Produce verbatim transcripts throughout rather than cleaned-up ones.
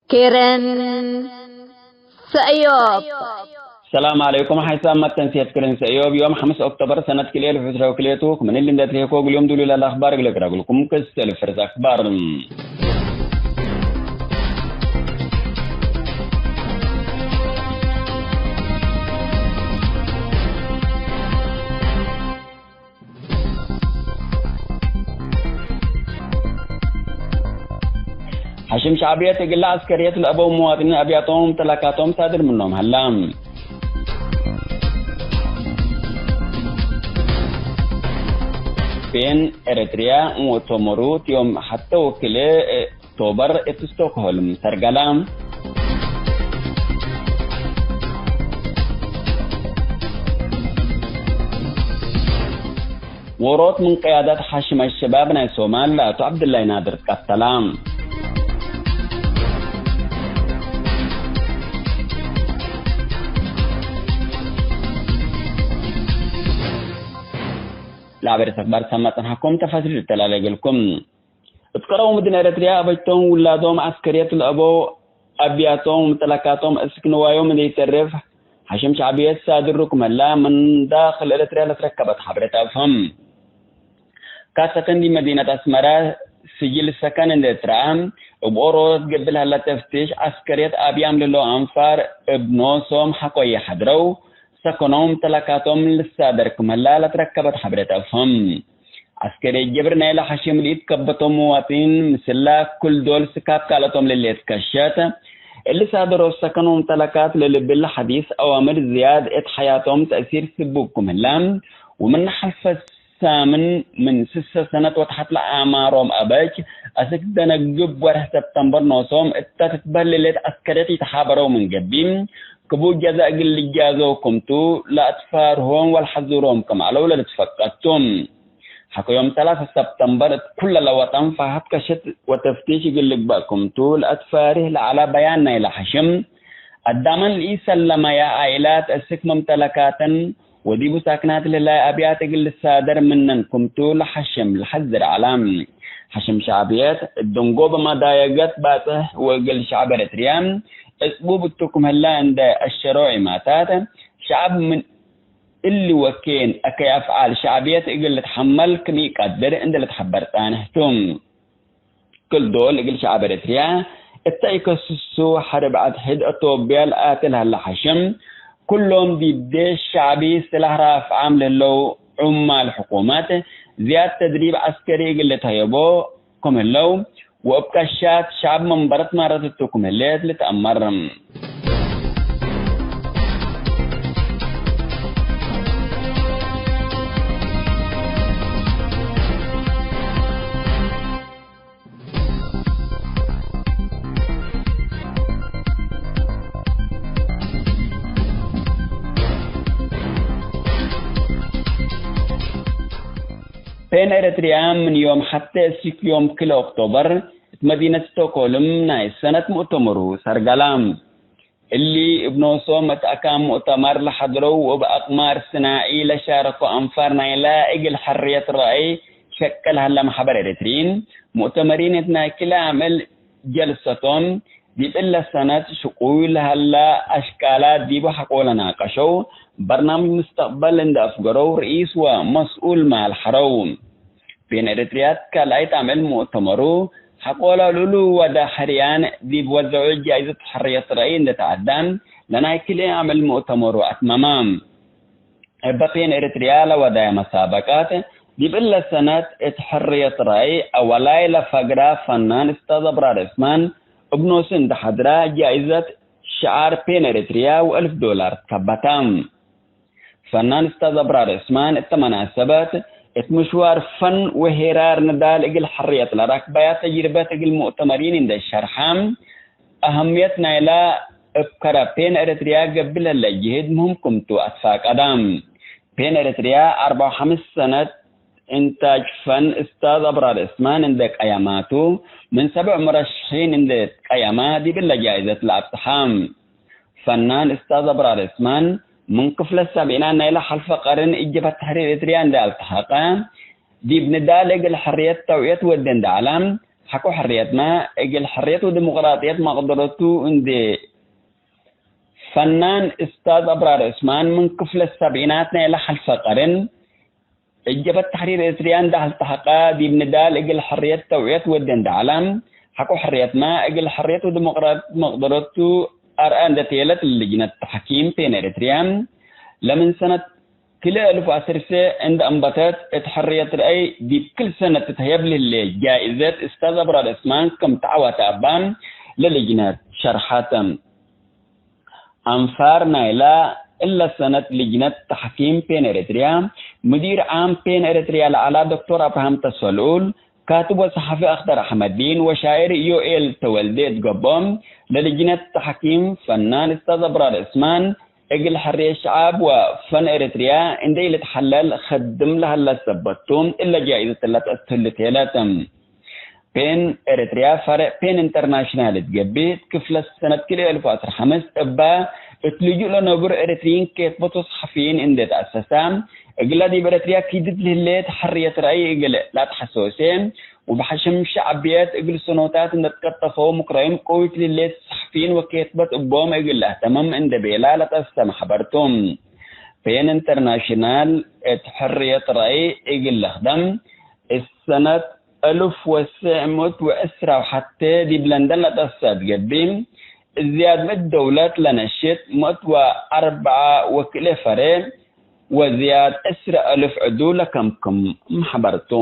ክርን ሰእዮብ። ሰላም ዐለይኩም። ሐይሳም መተንስየት ክርን ሰእዮብ ዮም ሐምስ ኦክቶበር ሰነት ክልኤ እልፍ ዕስራ ወክልኤቱ ክምን እሊ እንዴ ትልሄኮ እግል ዮም ዱሉይ ለለ አኽባር እግል እቅረብልኩም። ክሰል ፍርስ አኽባር። ሐሽም ሸዕብየት እግለ ዐስከርየት ለአበው መዋጥኒን አብያቶም ተላካቶም ሳድር ምኖም ሀላ። ቤን ኤረትርያ ሙእተመሩ ዮም ሐተ ወክልኤ ኦክቶበር እት ስቶክሆልም ሰርገላ። ዎሮት ምን ቅያዳት ሐሽም አሸባብ ናይ ሶማል ለአቶ ዐብዱላይ ናድር ቀተላ። ለአበደ ተግባር ሰመ ጸንሐኩም ተፋሲል እተላለገልኩም። እት ቀረው ምድን ኤረትርያ አበጅቶም ውላዶም ዐስከርየት ለአበው አብያቶም ወምጠለካቶም እስክ ንዋዮም እንዴ ኢተርፍ፣ ሐሽም ሸዕብየት ሳድር ርኩም ህላ ምን ዳክል ኤረትርያ ለትረከበት ሐብሬት አፍህም። ካሰተን ዲብ መዲነት አስመረ ስጅል ሰከን እንዴ ትረአ፣ እብ ኦሮት ገብእ ለሀለ ተፍቲሽ ዐስከርየት አብያም ልለው አንፋር እብ ኖሶም ሐቆየ ሐድረው፣ ሰከኖም ተለካቶም ልሳደር ክም ህላ ለትረከበት ሐብሬት አፍህም። ዐስከርየት ጀብር ናይለ ሐሽም ለኢትከበቶም መዋጥኒን ምስላ ክል ዶል ስካብ ካልአቶም ለሌትከሸት፣ እሊ ሳደሮ ሰከን ወምተለካት ለልብል ሐዲስ አዋምር ዝያድ እት ሐያቶም ተእሲር ስቡብ ክም ህላ፣ ወምን ሐልፈ ሳምን ምን ስሰ ሰነት ወተሐት ለአዕማሮም አበጅ፣ አስክ ደነግብ ወርሕ ሰብተምበር ኖሶም እተ ትትበህል ሌት ዐስከርየት ኢተሓበረው ምን ገብእ፣ ክቡድ ጀዛእ እግል ልጃዘው ክምቱ ለአትፋርሆም ወለሐዙሮም ክም ዐለው ለልትፈቀድ ቱ። ሐቆ ዮም ሰላሰ ሰብተምበር እት ኩለ ለወጠን ፋሀት ከሸት ወተፍቲሽ እግል ልግበእ ክምቱ ለአትፋርህ ለዐለ በያን ናይለ ሐሽም፣ አዳመን ለኢሰለመየ ዓኢላት እስክ መምተለካተን ወዲቡ ሳክናት ለህላይ አብያት እግል ልሳደር ምነን ክምቱ ለሐሽም ለሐዝር ዐለ። ሐሽም ሸዕብየት እት ደንጎበ መዳየገት ባጽሕ ወእግል ሸዕብ ኤረትርያ እጽቡብ እቱ ክም ህላ እንዴ አሸረው ዒማታት፣ ሸዕብ ምን እሊ ወኬን አከይ አፍዓል ሸዕብየት እግል ልትሐመል ክም ኢቀድር እንዴ ልትሐበር ጻንሕ ቱ። ክል ዶል እግል ሸዐብ ኤረትርያ እተ ኢከስሱ ሐርብ አድሕድ አቶብያ ለአቴ ለሀለ ሐሽም፣ ክሎም ዲብ ዴሽ ሸዕቢ ስላህ ራፍዓም ለህለው ዑማል ሕኩመት ዝያድ ተድሪብ ዐስከሪ እግል ልትሀየቦ ክም ህለው፣ ወእብ ቀሻት ሸዐብ መንበረት ማረት እቱ ክም ህሌት ልትአመር። ፔን ኤረትርያ ምን ዮም ሐቴ እስክ ዮም ክለ ኦክቶበር እት መዲነት ስቶክሆልም ናይ ሰነት ሙእተመሩ ሰርገላ። እሊ እብ ኖሶም እት አካን ሙእተመር ለሐድረው ወእብ አቅማር ስናዒ ለሻረኮ አንፋር ናይላ እግል ሕርየት ረአይ ሸቅል ሀለ መሕበር ኤረትርዪን ሙእተመሪን እት ናይ ክለ አምዕል ጀልሰቶም ዲብ እለ ሰነት ሽቁይ ለሀላ አሽቃላት ዲቡ ሐቆ ለናቀሸው በርናምጅ ሙስተቅበል እንዴ አፍገረው ርኢስ ወመስኡል ማል ሐረው። ቤን ኤረትርያት ካልኣይት አምዕል ሙእተመሩ ሐቆለ ሉሉ ወደ ሕርያን ዲብ ወዘዑ ጃይዘት ሕርየት ረአይ እንዴ ተዐዳ፣ ለናይ ክልኤ አምዕል ሙእተመሩ አትመመ። እበ ቤን ኤረትርያ ለወዳየ መሳበቃት፣ ዲብ እለ ሰነት እት ሕርየት ረአይ አወላይ ለፈግራ ፈናን እስታዝ አብራር ዕስማን እብ ኖሱ እንዴ ሐድራ ጃይዘት ሽዓር ቤን ኤረትርያ ወእልፍ ዶላር ትከበታ። ፈናን እስታዝ አብራር ዕስማን እተ መናሰበት፣ እት ምሽዋር ፈን ወሄራር ንዳል እግል ሕርየት ለረክበያ ተጅርበት እግል ሙእተመሪን እንዴ ሸርሐ፣ አሀምየት ናይላ እብ ከረ ፔን ኤረትርያ ገብእ ለህለ ጅህድ ምህም ክምቱ አትፋቀደ። ፔን ኤረትርያ አርበዕ ወሐምስ ሰነት እንታጅ ፈን እስታዝ አብራር ዕስማን እንዴ ቀየማቱ፣ ምን ሰብዕ ሙረሽሒን እንዴ ትቀየማ ዲብ እለ ጃይዘት ለአብጽሐ። ፈናን እስታዝ አብራር ዕስማን፣ ምን ክፍለት ሰብዒናት ናይለ ሐልፈ ቀርን እብ ጀብሀት ተሕሪር ኤረትርያ እንዴ አልተሐቀ፣ ዲብ ንዳል እግል ሕርየት ተውዕየት ወዴ እንዴ ዐለ፣ ሐቆ ሕርየትመ እግል ሕርየት ወዲሞቅራጥየት መቅደረቱ እንዴ ፈናን እስታዝ አብራር ዑስማን ምን ክፍለ ሰብዒናት ናይለ ሐልፈ ቀርን እጀበት ተሕሪር ኤርትርያ እንደ አልተሐቀ፣ ዲብ ንዳል እግል ሕርየት ተውዕየት ወዴ እንደ ዐለ፣ ሐቆ ሕርየትመ እግል ሕርየት ወዲሞቅራጥየት መቅደረቱ አርአ እንደ ቴለት ልጅነት ተሕኪም ፔን ኤርትርያ፣ ለምን ሰነት ክልኤ እልፍ ወዐስር እንደ አንበተት፣ እት ሕርየት ረአይ ዲብ ክል ሰነት ትትሀየብ ለህሌ ጃኢዘት እስታዝ አብራር ዑስማን ክም ተዐወተ እበ ለልጅነት ሸርሐት። አንፋር ናይላ እለ ሰነት ልጅነት ተሕኪም ፔን ኤረትርያ፣ ሙዲር ዓም ፔን ኤረትርያ ለዐላ ዶክቶር አብርሃም ተስፈልኡል፣ ካትብ ወጸሐፊ አክደር አሕመዲን ወሻዕር ዮኤል ተወልዴ እት ገብኦም፣ ለልጅነት ተሕኪም ፈናን እስታዝ አብራር ዑስማን፣ እግል ሕርየት ሸዓብ ወፈን ኤረትርያ እንዴ ኢልትሐለል ክድም ለሀለ ሰበት ቱ፣ እለ ጃኢዘት እለ ተአስትህሉ ቴለት። ፔን ኤረትርያ ፈርዕ ፔን ኢንተርናሽናል እት ገብእ፣ ክፍለ ሰነት ክልኤ እልፍ ወዐስር ሐምስ እበ እት ልጁእ ለነብሩ ኤረትርዪን ኬትበት ወሰሐፍይን እንዴ ተአሰሰ፣ እግለ ዲብ ኤረትርያ ኪድት ለህሌት ሕርየት ረአይ እግል ለአትሐሶሴ፣ ወበሐሽም ሸዕብየት እግል ሰኖታት እንዴ ትቀጠፈው ምክራዮም ቀዊት ለህሌት ሰሐፍይን ወኬትበት እቦም እግል ለአህተምም እንዴ ቤላ ለጠሰመ ሐበር ቱ። ፔን ኢንተርናሽናል እት ሕርየት ረአይ እግል ለክደም፣ እት ሰነት አልፍ ወትሰዕ ምእት ወዕስራ ወሐቴ ዲብ ለንደን ለጠሰት ገብእ፣ እዝያድ ምእት ደውለት ለነሽጥ ምእት ወአርበዓ ወክልኤ ፈሬ ወዝያድ ዕስረ አልፍ ዕዱ ለከምክም መሕበር ቱ።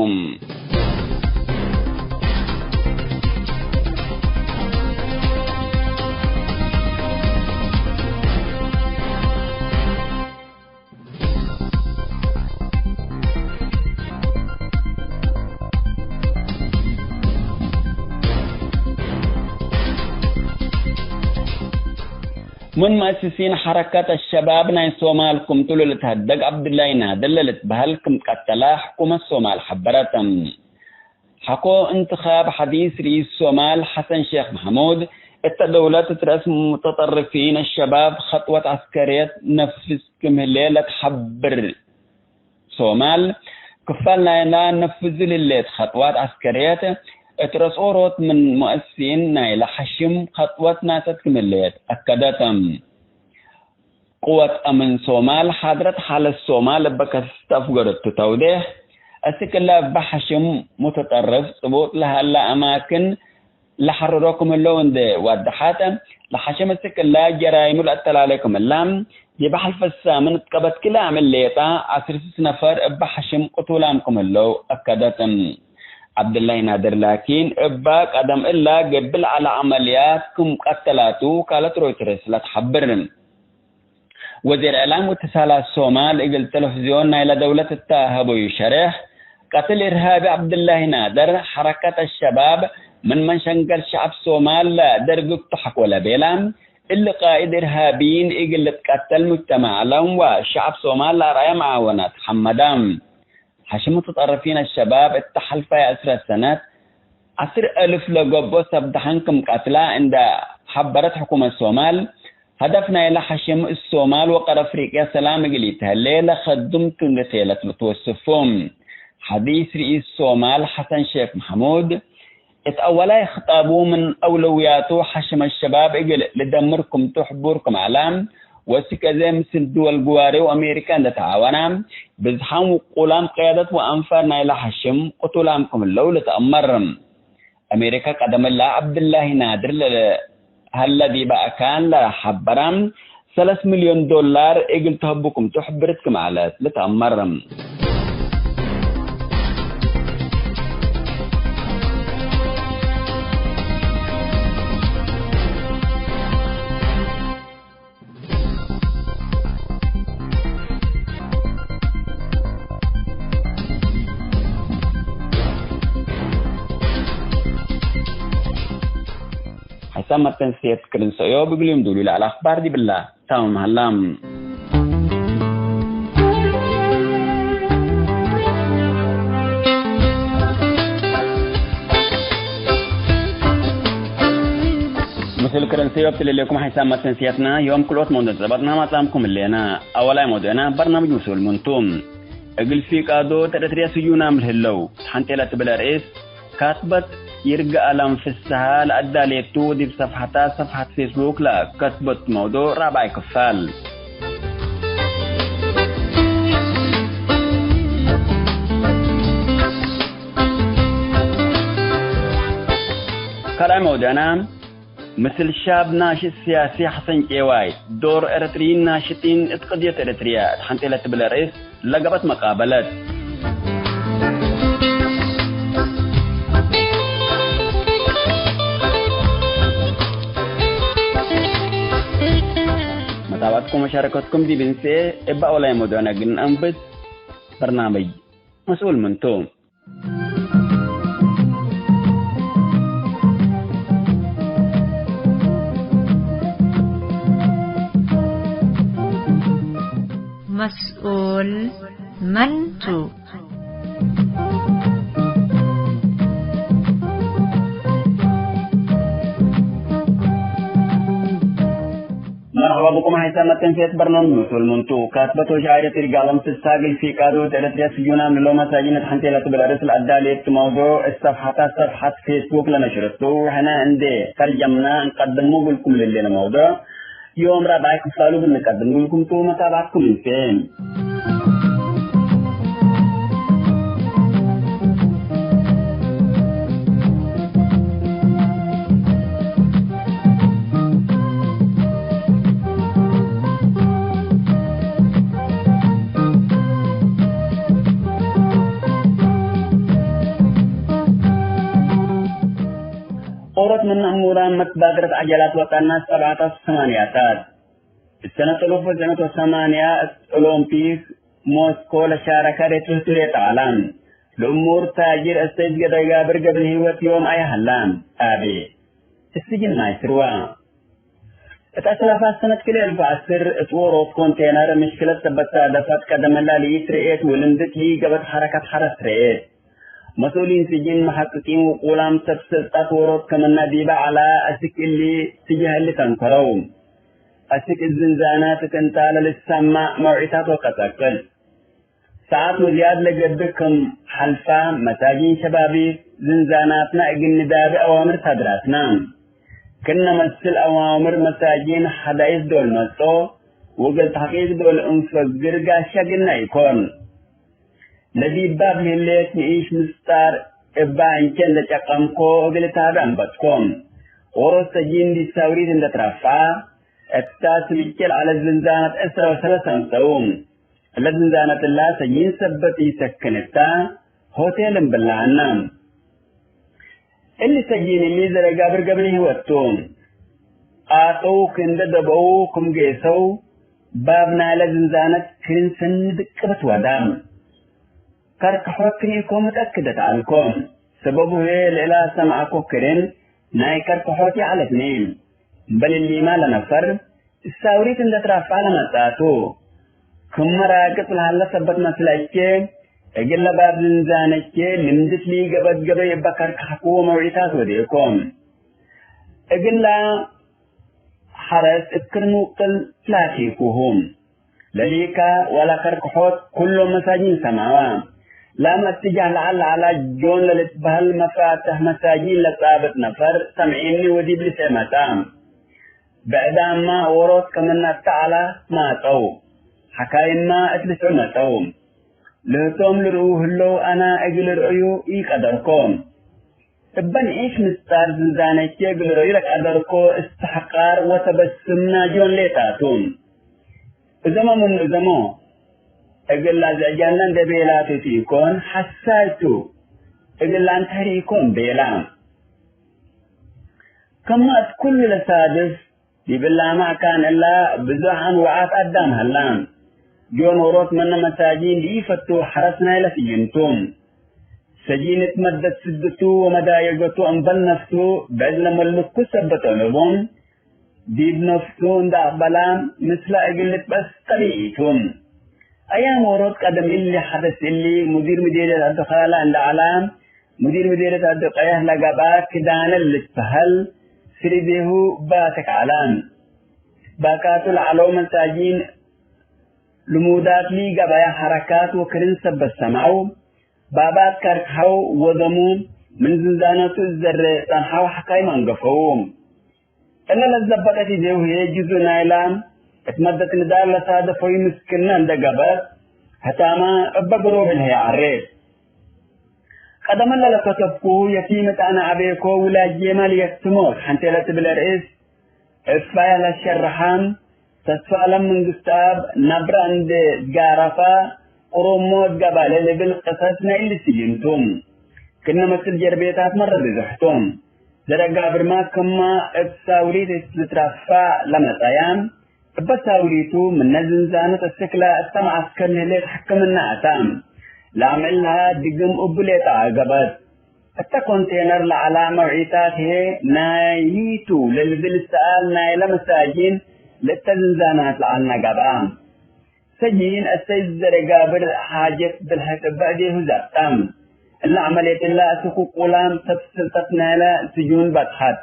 ምን መአስሲን ሐረከት አሸባብ ናይ ሶማል ክምቱ ለልትሀደግ ዐብዱላይ ናድር ለልትበሀል ክም ቀተለ ሕኩመት ሶማል ሐበረት። ሐቆ እንትኻብ ሐዲስ ርኢስ ሶማል ሐሰን ሼክ መሕሙድ፣ እተ ደውለት እት ረአስ ሙተጠርፊን አሸባብ ኸጥወት ዐስከርየት ነፍስ ክም ህሌ ለትሐብር ሶማል፣ ክፋል ናይላ ነፍዙ ለህሌት ኸጥዋት ዐስከርየት፣ እት ረአስ ኦሮት ምን ሙአስሲን ናይለ ሐሽም ኸጥወት ናሰት ክም ህሌት አከደት። ቅወት አምን ሶማል፣ ሓድረት ሓለት ሶማል እበ ከስት አፍገረቱ ተውዴሕ፣ እስክ እለ እበ ሐሽም ሙተጠርፍ ጽቡጥ ለሀለ አማክን ለሐርሮ ክም ህለው እንዴ ዋደሐት፣ ለሐሽም እስክ እለ ጀራይሙ ለአተላሌ ክም እለ፣ ዲብ ሐልፈ ሳምን እት ቀበት ክልኤ አምዕል ሌጠ ዐስር ስስ ነፈር እበ ሐሽም ቅቱላም ክም ህለው አከደት። ዐብደላይ ናድር ላኪን፣ እበ ቀደም እለ ገብእ ለዐለ ዐመልያት ክም ቀተላቱ ውካለት ሮይተርስ ለትሐብር። ወዚር እዕላም ወእትሳላት ሶማል እግል ተለፍዝዮን ናይለ ደውለት እተ ሀበዩ ሸሬሕ፣ ቀትል እርሃቢ ዐብድላሂ ናድር፣ ሐረከት አሸባብ ምን መንሸንገል ሸዐብ ሶማል ለደርግቱ ሐቆለ ቤላ፣ እሊ ቃእድ እርሃቢይን እግል ልትቀተል ሙጅተማዕ ዐለም ወሸዐብ ሶማል ለአርአየ መዓወናት ሐመዳ። ሐሽም ሙተጠርፊን አሸባብ እተ ሐልፈየ ዕስረ ሰነት፣ ዐስር አልፍ ለገብኦ ሰብ ደሐን ክም ቀትላ እንደ ሐበረት ሕኩመት ሶማል፣ ሀደፍ ናይለ ሐሽም እት ሶማል ወቀር አፍሪቅያ ሰላም እግል ኢተሀሌ ለከድም ቱ እንዴ ቴለት ልትወስፉ። ሐዲስ ርኢስ ሶማል ሐሰን ሼክ መሕሙድ፣ እት አወላይ ክጣቡ ምን አውለውያቱ ሐሽም አሸባብ እግል ልደምር ክምቱ ሕቡር ክም ዐለ፣ ወእስክ አዜ ምስል ድወል ግዋሬ ወአሜሪካ እንዴ ተዓወና፣ ብዝሓም ውቁላም ቅያደት ወአንፋር ናይለ ሐሽም ቅቱላም ክም ህለው ልትአመር። አሜሪካ ቀደም እለ ዐብድላሂ ናድር ለሀለ ዲበ አካን ለሐበራ ሰለስ ሚልዮን ዶላር እግል ተሀቡ ክምቱ ሕብርት ክም ዐለት ልትአመር። ሐሳብ መተንስየት ክርን ሰእዮብ እግል ዮም ዱሉ ለዐለ አኽባር ዲብላ ታምም ሀላ። ምስል ክርን ሰእዮብ ትልሌኩም ሐሳብ መተንስየትና ዮም ክልኦት መውዱዕ ጸበጥና ማጽአምኩም ህሌና። አወላይ መውዱዕና በርናምጅ ምስል ምንቱ። እግል ፊቃዶ ተደትርየ ስዩናም ለህለው ሐንቴ ለትብል ርእስ ካትበት ይርጋአለም ፍስሃ ለአዳሌቱ ዲብ ሰፍሐታ ሰፍሐት ፌስቡክ ለከትበት መውዱዕ ራብዓይ ክፋል። ካልኣይ መውዱዕና፣ ምስል ሻብ ናሽጥ ስያሲ ሐሰን ጬዋይ፣ ዶር ኤረትርይን ናሽጢን እት ቅድየት ኤረትርየ እት ሐንቴ ለትብል ርእስ ለገብአት መቃበለት። መታብዐትኩም ወሸረከትኩም ዲብ እንሴ፣ እበ አወላይ መውዱዕነ እግል ነአንብት በርናምጅ መስኡል ምንቱ? መስኡል መን ቱ? መርሐባ ብኩም ሐይሰ መተንሴት በርኖን ምስል ምንቱ። ካትበት ወሻዕርየት ይርጋለም ፍስሃ እግል ፊቃዱ እት ኤረትርየ ስጁናም ንለው መሳጂን እት ሐንቴ ለትብል ርእስ ለአዳሌት መውዱዕ እት ሰፍሐታ ሰፍሐት ፌስቡክ ለነሽረቱ፣ ሕነ እንዴ ተርጀምና እንቀድሙ እግልኩም ለህሌነ መውዱዕ፣ ዮም ራብዓይ ክፋሉ እግል ንቀድም እግልኩም ቱ። መታብዐትኩም እንሴ። ኦሮት ምን እሙራን መትባድረት ዐጀላት ወጠናት ሰብዓታት ወሰማንያታት። እት ሰነት አልፍ ወትስዕ ምእት ወሰማንያ እት ኦሎምፒክ ሞስኮ ለሻረከ ሬት ህቱሬት ዐለም። ለእሙር ታጅር አሰይድ ገዳይ ጋብር ገብረህይወት ዮም አየ ሀላም አቤ። እስጅን ናይ ስርወ። እት አስላፋት ሰነት ክልኤ አልፍ ወዐስር እት ዎሮት ኮንቴነር ምሽክለት ሰበት ሳደፈት ቀደመላ ለኢትርኤት ወልምድት ለኢገብአት ሐረከት ሐረስ ትርኤት። መስኡሊን ስጅን፣ መሐቅቂን ወቁላም ሰብ ስልጣት ዎሮት ክምነ ዲበ ዐላ አስክ እሊ ትጀህ እሊ ተንከረው። አስክ እት ዝንዛናት እት እንታለ ልትሰማዕ መውዒታት ወቀጸቅጥ። ሰዓት ወዝያድ ለገብእ ክም ሐልፋ፣ መሳጂን ሸባቢት ዝንዛናትና እግል ንዳቤ አዋምር ሳድራትና። ክነ መስል አዋምር መሳጂን ሐዳይስ ዶል መጽኦ ወእግል ተሕቂቅ ዶል እንፈግር ጋሻ ግና ኢኮን። ለዲብ ባብ ህሌት ንኢሽ ምስጣር እባ እንቼ እንደ ጨቀምኮ እግል እታቤ አንበጥኮ። ኦሮት ሰጂን ዲብ ሳውሪት እንደ ትረፍዐ፣ እታ ስብቼ ለዐለት ዝንዛነት ዕስረ ወሰለስ አምጸው። እለ ዝንዛነት እላ ሰጂን ሰበት ኢሰክን እታ ሆቴል እምብላአና። እሊ ሰጂን እሊ ዘረጋብር ገብረ ህይወት ቱ። አጠው ክንደ ደበው ክም ጌሰው፣ ባብ ናይለ ዝንዛነት ክርን ሰኒ ድቅበት ወዳ። ከርከሖት ክን ኢኮ ምትአክደት ዐልኮ። ሰበቡ ህዬ ለእላ ሰምዐኮ ክርን ናይ ከርከሖት ይዐለትኒ። በል እሊማ ለነፈር እሳውሪት እንደ ትራፍዐ ለመጽአቱ። ክመ ራቅጽ ለሀለ ሰበት መስለቼ፣ እግለ ባብ ዝንዛነቼ ልምድት ሊገበት ገበይ እበ ከርከሐኩ ወመውዒታት ወዴኮ። እግላ ሐረስ እብ ክርን ውቅል ላኪኩሁ። ለሊካ ወለከርከሖት ኩሎም መሳጂን ሰማዋ። ላመ እትጃህ ለዐል ለዐላ ጆን ለልትበህል መፋትሕ መሳጂን ለጻብጥ ነፈር ሰምዒኒ ወዲብ ልስዕ መጽአ። ብዕዳማ ዎሮት ክምነ እተ ዐላ ማጸው። ሐካይማ እት ልስዑ መጸው። ለህቶም ልርኡ ህለው አና እግል እርእዩ ኢቀደርኮ። እበ ንኢሽ ምስጣር ዝንዛነቼ እግል እርእዩ ለቀደርኮ እስትሕቃር ወተበስም ናጆን ሌጣቱ። እዘሞ ምን እዘሞ እግል ላዘዕጃና እንዴ ቤላቱ ቱ ኢኮን ሐሳይቱ እግል ላንተህር ኢኮን ቤላ። ከማ እት ኩሉ ለሳድፍ ዲብ እላመ አካን እላ ብዞሕ አንወዓት አዳም ሀላ። ጆን ዎሮት መነ መሳጂን ለኢፈቱ ሐረስ ናይለ ስጅን ቱ። ሰጂን እት መደት ስድቱ ወመዳየገቱ እምበል ነፍሱ ብዕድ ለመልኩ ሰበት አለቡ። ዲብ ነፍሱ እንደ አቅበላ ምስለ እግል ልትበስ ጠቢዒ ቱ። አያም ዎሮት ቀደም እሊ ሐደስ እሊ ሙዲር ምዴርየት አዲ ከላላ እንደ ዐላ፣ ሙዲር ምዴርየት አዲ ቀየሕ ለገብአ ክዳነ ልትበሀል ስሪዴሁ ባትክ ዐላ። ባካቱ ለዐለው መሳጂን ልሙዳት ሊገበያ ሐረካት ወክርን ሰበት ሰምዐው። ባባት ከርክሐው ወደሙ ምን ዝንዛነቱ እዘረ ጸንሐው ሐካይም አንገፈው። እለ ለዘበጠት እዴሁ ህዬ ጅዙእ ናይላ እት መደት ንዳል ለሳደፈዩ ምስክነ እንደ ገብአት፣ ህታመ እበ ግሩብ ህዬ ዐሬት። ቀደመ ለለከተብኩሁ የቲመት አነ አቤኮ ውላድ ጄማ ልየትሞ ሐንቴ ለትብል ርእስ፣ እፋያ ለሸርሐ፣ ተስፋለም መንግስትኣብ ናብረ እንዴ ጋረፋ፣ ኦሮሞ እት ገባሌ ልብል ቅሰስ ናይ እሊ ስጅን ቱ። ክነ መስል ጀርቤታት መረ ብዞሕ ቱ። ዘረ ጋብርማ ክማ እብ ሳውሪት እት ልትረፋ ለመጸያ፣ እበ ሳውሪቱ ምነ ዝንዛነት እስክላ እተ መዐስከር ንህሌት ሕክምና አታ። ለአምዕል ለሃ ድግም እቡ ሌጠ አገብአት። እተ ኮንቴነር ለዐላ መውዒታት ህዬ ናይቱ ለልብል ሰኣል ናይለ መሳጂን ለእተ ዝንዛናት ለዐልነ ገብአ። ሰጂን እሰይ ዘረ ጋብር ሓጀት ብልሐት እበ እዴሁ ዘብጠ። እለ ዐመልየት እለ አስኩ ቁላም ሰብ ስልጠት ናይለ ስጁን በጽሐት።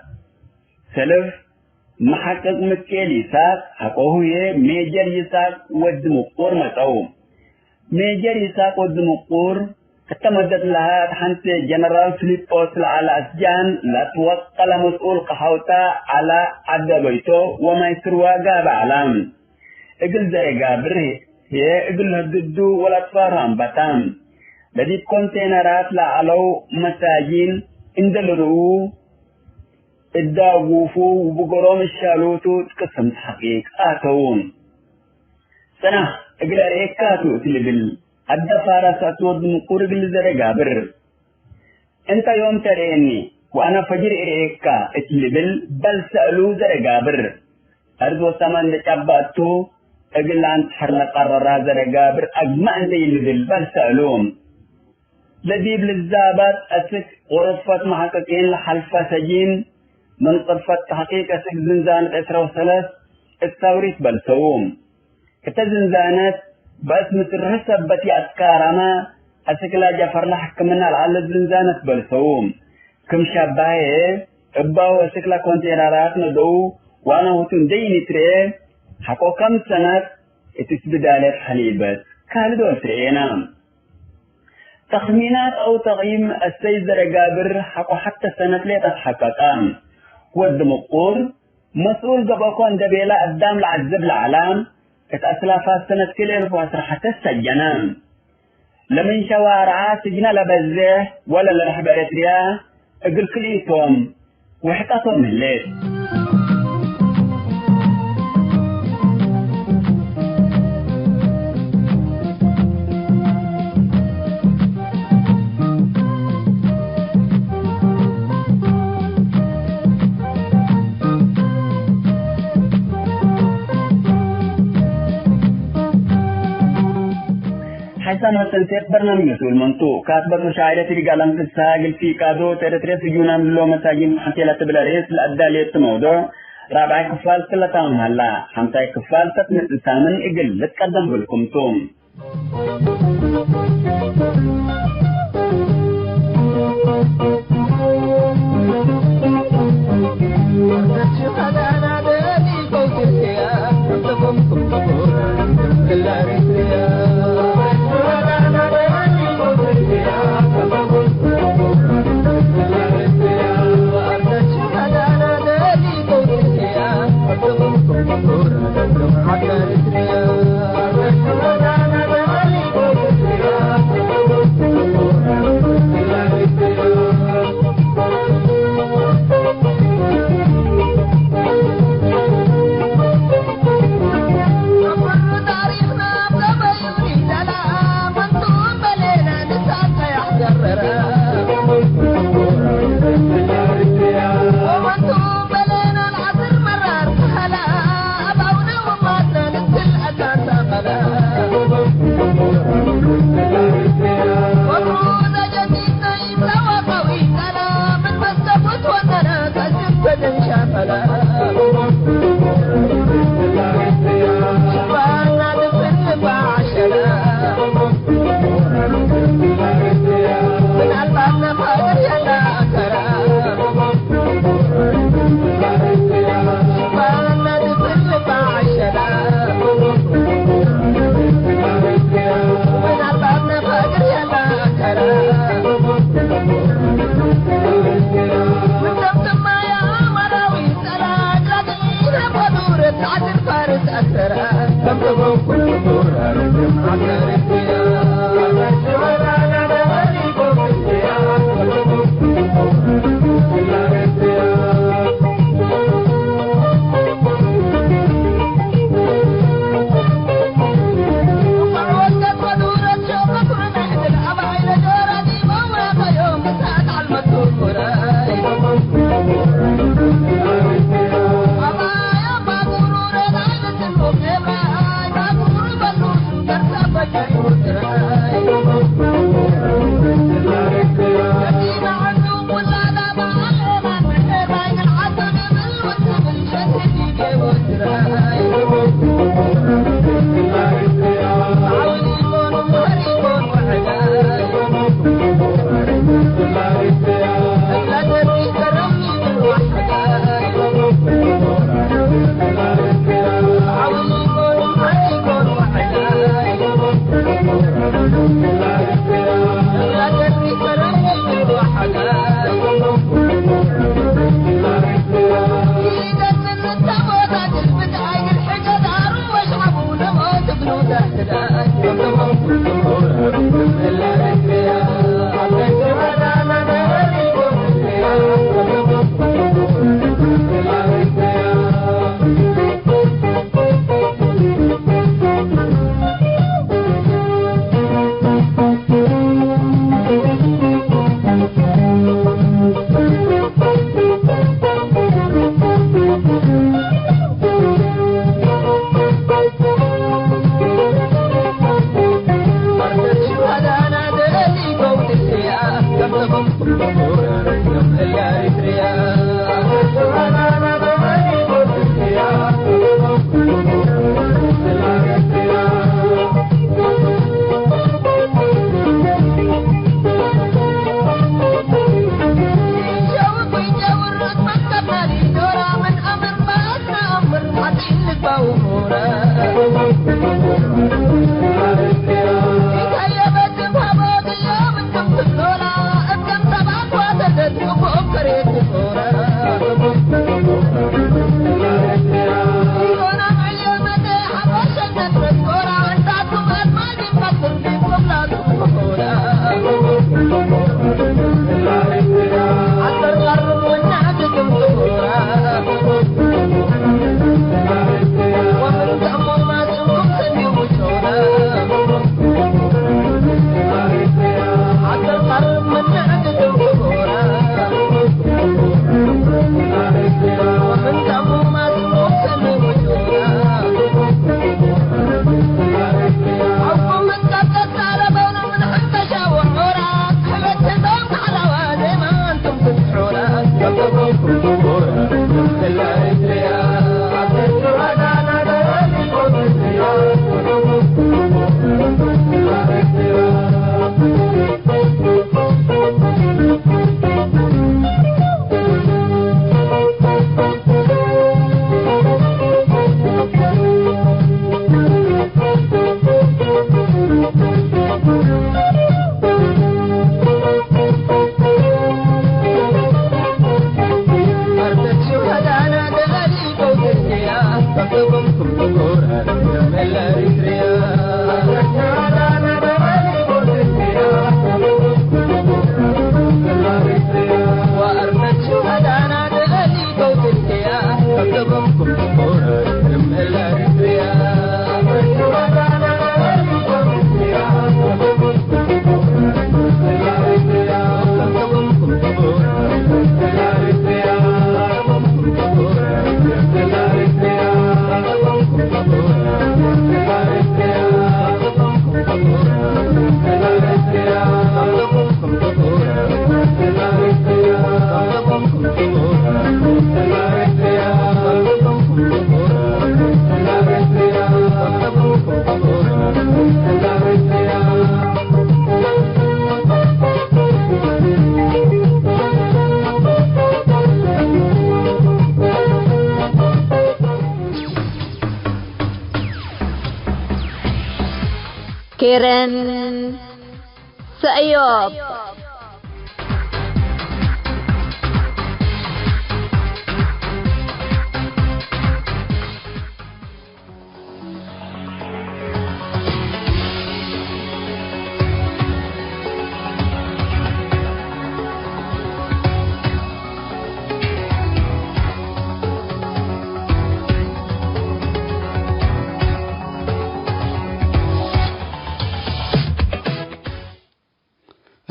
ሰልፍ መሐቅቅ ምክኤል ይሳቅ ሐቆሁ ህዬ ሜጀር ይሳቅ ወድ ምቁር መጸው። ሜጀር ይሳቅ ወድ ምቁር እተ መደት ለሀ እት ሐንቴ ጀነራል ፊሊጶስ ለዐለ አስጃን ለአትወቀለ መስኡል ቀሐውታ ዐለ ዐደ በይቶ ወማይ ስርዋ ጋበ ዐለ። እግል ዘረ ጋብር ህዬ እግል ለህግዱ ወለአጥፋሩ አንበታ። ለዲብ ኮንቴነራት ለዐለው መሳጂን እንደ ልርኡ እዳጉፉ ውብገሮም እሻሉቱ እት ቅስም ተሕቂቅ አተው። ጽናሕ እግል እርኤካቱ እት ልብል አደ ፋራስ አስወድ ምቁር እግል ዘረ ጋብር። እንተ ዮም ተርኤኒ ወአነ ፈጅር እርኤካ እት ልብል በል ሰእሉ ዘረ ጋብር። አርድ ወሰማይ እንደ ጨበጥቱ እግል ለአንትሐር ለቀረራ ዘረ ጋብር አግመ እንደ ይልብል በል ሰእሉ። ለዲብ ልዛባት አስክ ወረድፈት መሐቅቂን ለሐልፈ ሰጂን ምን ቅርፈት ተሕቂቅ አስክ ዝንዛነት ዕስረ ወሰለስ እት ሳውሪት በልሰው። እተ ዝንዛነት በአስ ምስርህ ሰበት ይአትካረመ አስክ ለጀፈርለ ሕክምና ለዐለት ዝንዛነት በልሰው። ክም ሸባሄ እባሁ አስክ ለኮንቴነራት ነደው ዋና ሁቱ እንደ ኢንትርኤ ሐቆ ከም ሰነት እት እስብዳለት ሐሊበት ካልድ ወልትርኤና። ተኽሚናት አው ተቅይም አሰይድ ዘረጋብር ሐቆ ሐተ ሰነት ሌጠ ተሐቀቀ። ወድ ምቁር መስኡል ገብአኮ እንደ ቤለ አዳም ለዐዝብ ለዐለ፣ እት አስላፋት ሰነት ክልኤ አልፍ ወዐስር ሐተ ሰጀነ። ለምን ሸዋርዓ ስጅነ ለበዜሕ ወለ ለረሕብ ኤረትርያ እግል ክልኢቶም ውሕጠቶም ህሌት። ሐሰን ወሰንሴት በርናምጅ መስኡል መንቱ፣ ካትበት ወሻዕለት ይርጋለም ፍስሐ እግል ፊቃዶ፣ ኤረትርየ ስጁናም ልሎ መሳጊን ሐንቴ ለትብል ርእስ ለአዳልየት መውዱዕ፣ ራብዓይ ክፋል ክለ ታምም ሀላ፣ ሐምሳይ ክፋል ተትመጽእ ሳምን እግል ልትቀደም እግልኩም ቱ። ኬረን ሰእዮብ።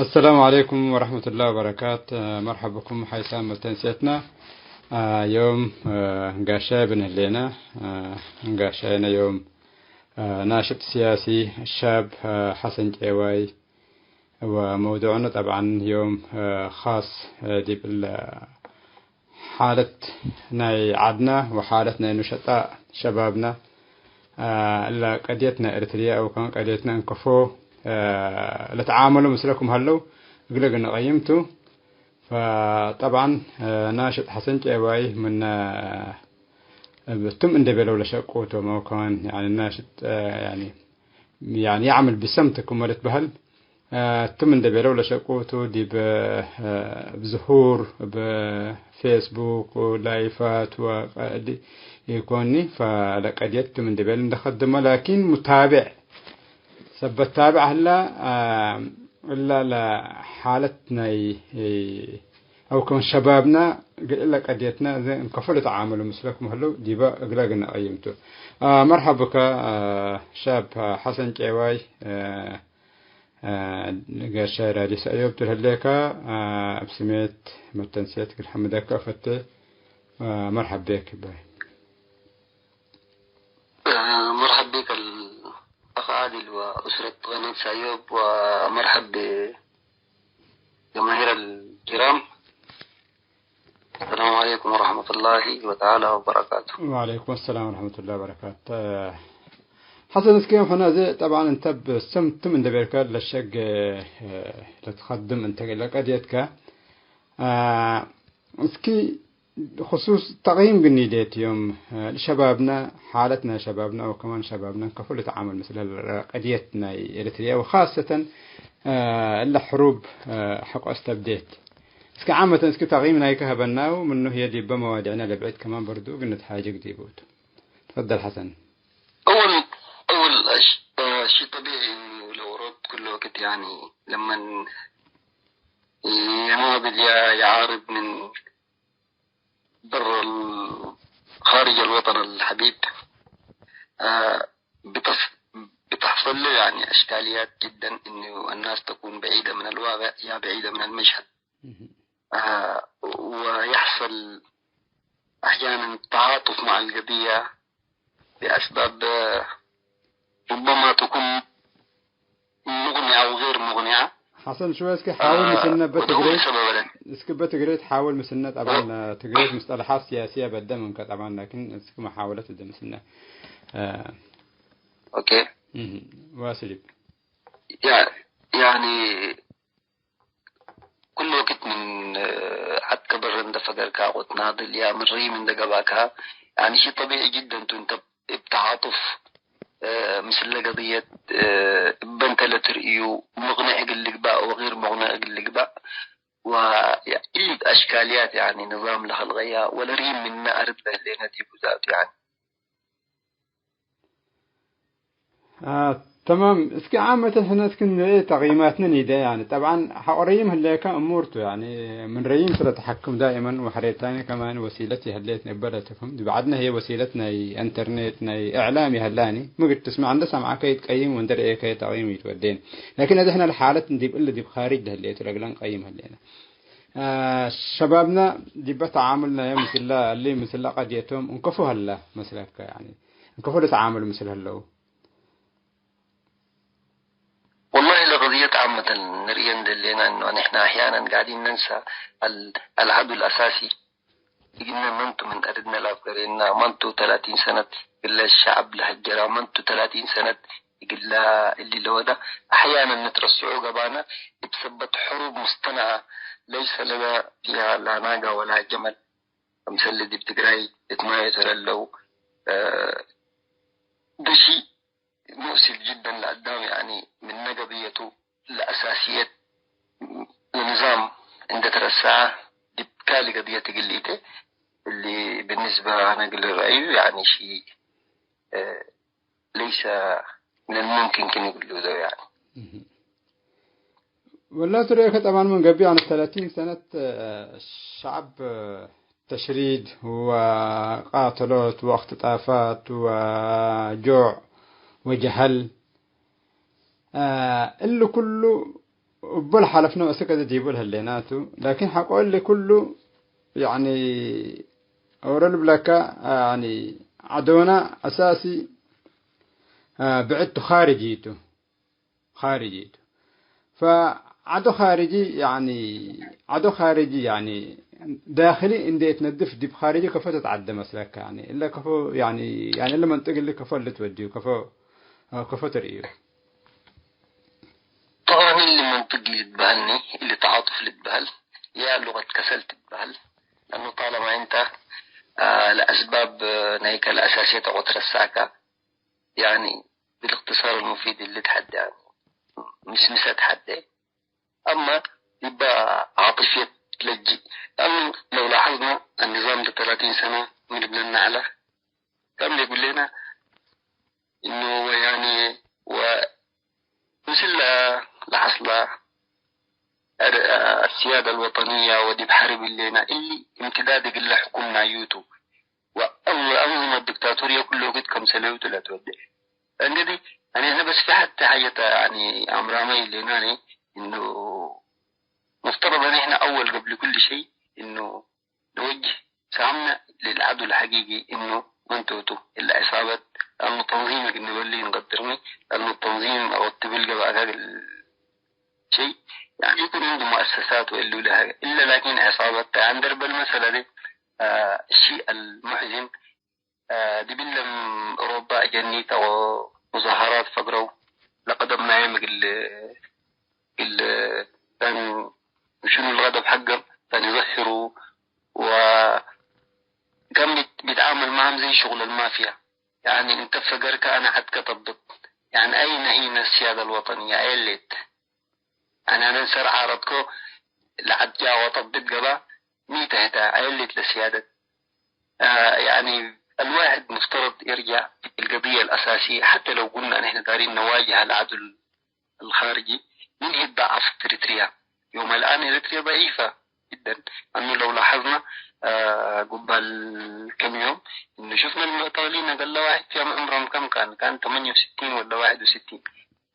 አሰላሙ ዐለይኩም ወረሕመቱላሂ ወበረካት። መርሐብ ብኩም ሐይሳም መተንሴትና። ዮም ጋሻይ ብንህሌና፣ ጋሻይነ ዮም ናሽጥ ሲያሲ ሻብ ሐሰን ጨዋይ ወመውዱዕኑ ጠብዓን ዮም ኻስ ዲብ እለ ሓለት ናይ ዐድና ወሓለት ናይ ኑሸጣእ ሸባብና፣ አ፣ እለ ቀድየት ናይ ኤርትርየ አው ከማን ቀድየትነ እንከፎ፣ አ፣ ለተዓመሉ ምስለኩም ሀለው እግለ ግነ ቀይም ቱ። ፈጠብዓን፣ አ፣ ናሽጥ ሐሰን ጨባይ ምነ፣ አ፣ እብ ቱም እንዴ ቤለው ለሸቁ ቶም አው ከማን፣ ያኒ፣ ናሽጥ፣ አ፣ ያኒ፣ ያኒ፣ የዕምል ብሰምት ክመ ልትበህል፣ አ፣ ቱም እንዴ ቤለው ለሸቁ ቱ ዲብ፣ አ፣ እብ ዝሁር፣ እብ ፌስቡክ ወላይፋት ወቀ-፣ ዲ-፣ ኢኮኒ፣ ፈለቀድየት ቱም እንዴ ቤል እንዴ ከድመ፣ ላኪን ሙታብዕ፣ ሰበት ታብዕ ህላ፣ አ፣ እላ ለሓለት ናይ፣ እ፣ አው ከመ ሸባብና እግል እለ ቀድየትና እዘ እንከፎ ልትዓመሉ ምስለኩም ህለው ዲበ እግለ ግነ ቀይም ቱ። አ፣ መርሐብ ብከ፣ አ፣ ሻብ ሐሰን ጨዋይ፣ አ፣ አ፣ ገርሻይ ራዲስ አዮብ ቱ ለህሌከ፣ አ፣ እብ ስሜት መተንሴት እግል ሐምደከ እፈቴ። አ፣ መርሐብ ቤክ ባይ። አ፣ መርሐብ ቤክ አልአኽ ዓድል ወኡስረት ቀናት ሳዮብ ወመርሐብ ጀማሂር አልኪራም። السلام عليكم ورحمة الله تعالى وبركاته. ወዐለይኩም ሰላም ወረሕመቱላሂ ወበረካቱ። ሐሰን፣ እስኪ ዮም ሕነ እዜ ጠብዓን እንተ ብሰምትም እንደ ቤልከ ለሸግ ለትኸድም እንተ ለቀድየትከ፣ እስኪ ክሱስ ተቅይም ግኒዴት ዮም፣ አ፣ ለሸባብነ፣ ሓለት ናይ ሸባብነ ወከማን ሸባብነ እንከፎ ልትዓመል ምስለ ቀድየት ናይ ኤሪትርየ ወኻሰተን፣ አ፣ እለ ሕሩብ፣ አ፣ ሐቆ አስተብዴት። እስኪ ዓመተን እስኪ ተቅይም ናይከ ሀበናው፣ ምኑ ህዬ ዲበ መዋዲዕነ ለብዕድ ከማን በርዱ እግል ንትሓጀግ ዲቡ ቱ። ትፈደል ሐሰን። أول، أول ش-، آه، شي طبيعي إنه لو رد كل وقت، يعني، لمن يناضل يا يعارض من برا ال-، خارج الوطن الحبيب، آه، بتص-، بتحصل له يعني إشكاليات جدًا، إنه الناس تكون بعيدة من الواقع يا بعيدة من المشهد. آه، ويحصل أحيانًا تعاطف مع القضية بأسباب، آه، ربما تكون مقنعة وغير مقنعة. ሐሰን ሽወይ እስኪ ሓውል ምስልነ በትግሬት፣ እስኪ በትግሬት ሓውል ምስልነ። ጠብዓን ትግሬት ምስጠለሓት ሲያሲየ በደ ምንከ ጠብዓን፣ ላኪን እስኪ መሓወለት እደ ምስልነ። ኦኬ። እህ፣ ዋስል። ያ-፣ ያኒ ኩሉ ወቅት ምን ዐድ ከበር እንደ ፈገርካ ወትናድል ያ ምን ሪም እንደ ገባካ፣ ያኒ ሺ ጠቢዒ ጅደን ቱ። እንተ እብ ተዓጡፍ፣ እ፣ ምስለ ገድየት፣ እ፣ እበ እንተ ለትርእዩ፣ ሙቅንዕ እግል ልግባእ ወገይር ሙቅንዕ እግል ልግባእ፣ ወ-፣ ያ-፣ ኢድ አሽካልያት፣ ያኒ፣ ንዛም ለኸልቀያ ወለሪም ምነ አርድ ለህሌነ ዲቡ ዛቱ፣ ያኒ። አ፣ ተማም። እስኪ ዓመተ ሕነ እስኪ ንርኤ ተቅይማትነ ኒደ። ያኒ ጠብዓን ሐቆ ረይም ህሌከ እሙር ቱ። ያኒ ምን ረይም ስለ ተሐክም ዳኢመን ወሐሬታኒ ከማን ወሲለት የህሌት ነበረ ትፍህም። ዲብ ዐድነ ህዬ ወሲለት ናይ ኢንተርኔት ናይ እዕላም የህላኒ። ምግድ ትስመዕ እንደ ሰምዐከ ይትቀይም ወእንደ ረኤከ ተቅይም ይትወዴን። ላኪን አዜ ሕነ ለሓለት ዲብ እሊ ዲብ ካርጅ ለህሌቱ ለእግለን ቀይም ህሌነ። አ፣ ሸባብነ ዲበ ተዓሙልናየ ምስለ እሊ ምስለ ቀድየቶም እንከፎ ሀለ መስለከ? ያኒ እንከፎ ልትዓመሉ ምስል ህለው? والله لقضية عامة نريد لنا إنه نحن أحيانًا قاعدين ننسى ال-، العدو الأساسي. إجنا منتو من أردنا لافكرينا منتو ثلاثين سنة إلا الشعب لهجرة، منتو ثلاثين سنة إلا اللي لودا. أحيانًا نترسعوا قبانا بسبب حروب مصطنعة ليس لنا فيها لا ناقة ولا جمل. أمثال اللي بتقرأي اتماية ترى لو، آه، ده شيء مؤسف جدًا لقدام، يعني، من نقضيته لأساسيات النظام عند ترسعة دي بكالي قضية قليته اللي بالنسبة أنا قل رأيي، يعني، شيء، آه، ليس من الممكن كن يقول له ده، يعني. ወላቱ ርኤከ ጠባን ምን ገብእ፣ ያኒ፣ ተላቲን ሰነት፣ እ፣ ሸዐብ፣ እ፣ ተሽሪድ ወቃተሎት ወእክትጣፋት ወጆዕ ወጀሀል፣ እ፣ እሊ ኩሉ እቡ ለሓለፍነ ወእሰከ ዲቡ ለህሌናቱ። ላኪን ሐቆ እሊ ኩሉ፣ ያኒ፣ ኦሮ ልብለከ፣ ያኒ፣ ዐዶና አሳሲ፣ አ፣ ብዕድ ቱ፣ ኻርጂ ቱ። ኻርጂ ቱ። ፈዐዶ ኻርጂ፣ ያኒ፣ ዐዶ ኻርጂ፣ ያኒ፣ ዳክሊ እንዴ ትነድፍ ዲብ ኻርጂ ከፎ ትትዐደ መስለከ? ያኒ፣ እለ ከፎ፣ ያኒ፣ ያኒ፣ እለ መንጥቅ እሊ ከፎ እሊ ትወድዩ፣ ከፎ፣ ከፎ ትርእዩ? ጠብዐን እሊ መንጥቅ ልትበሀልኒ፣ እሊ ተዓጡፍ ልትበሀል፣ ያ ሉቀት ከሰል ትትበሀል። ለአኑ ጣለማ እንተ፣ አ፣ ለአስባብ ናይከ ለአሳስየት ወትረሳከ፣ ያኒ፣ ብልእክትሳር ልሙፊድ እሊ ተሐዴ፣ ያኒ፣ ምስምሰ ተሐዴ። አማ ዲበ ዓጥፍየት ለጅእ። ለአኑ ለው ላሐዝነ፣ አልንዛም ዲ ተላቲን ሰነ ምን እብለነ ዐለ? ከም ሌጉሌነ እኑ ወያኔ ወምስለ ለሐስለ አር-፣ አስያደ አልወጠንየ ወዲብ ሐርብ ህሌነ፣ እሊ እምትዳድ እግለ ሕኩም ናዩ ቱ። ወአንዝመት ዲክታቶርየ ኩሉ ወቅት ከምሰለዩ ቱ ለትወዴ። እንግዲህ፣ ያኒ፣ እነ በስ ፊ ሐቴ ሐየተ፣ ያኒ፣ አምራመ ህሌናኒ፣ እኑ ሙፍተረድ አን እሕነ አወል ቀብል ኩል ሸይ እኑ ንወጅህ ሳምነ ለልዐዱ ለሐቂቂ እኑ መን ቱ ቱ እለ ዒሳበት፣ ለአኑ ተንዚም እግል ንበሊ እንቀድርሚ፣ ለአኑ ተንዚም ወቅት ብል ገብአት እግል ሸይ፣ ያኒ፣ ይኩን እንዱ ሙአሰሳት ወእሉ ለሀ፣ እለ ላኪን ዒሳበት ተ። አንደር በል መሰለ ደ፣ አ፣ እሺ አልሙሕዚን፣ አ፣ ዲብለም ኦሮባ እጀኒተ ወሙዛሀራት ፈግረው፣ ለቀደም ናይም እግል፣ እግል፣ ሸኑ፣ ሸኑ ለቀደም ሐገም ፈንዘህሩ፣ ወከም ቢት-፣ ቢትዓመል መዓም ዘይ ሽቁል አልማፍያ። ያኒ እንተ ፈገርከ አነ ዐድከ ጠብጥ። ያኒ አይነ ህይ ነስያደ አልወጠንየ አየሌት። ያኒ አነ እንሰር ዓረድኮ ለዐድጃ ወጠብጥ ገባ ሚ ተ ህተ አየሌት ለስያደት። አ፣ ያኒ አልዋሕድ ሙፍተረድ ይርጃዕ ለልቀድየ አልአሳስየ። ሐቴ ለው ቁልና ንሕነ ዳሪን ነዋጅህ አልዐዱ አልኻርጂ ምን ህይ ደዐፈት ኤሪትርያ። ዮም አልአን ኤሪትርያ ደዒፈ ጅደን። አኑ ለው ላሐዝነ፣ አ፣ ጉባል ከም ዮም እኑ ሹፍነ አልሙዕተቀሊን እግለ ዋሕድ ፊያም ዕምሮም ከም ካን፣ ካን ተመንየ ወስቲን ወለ ዋሕድ ወስቲን።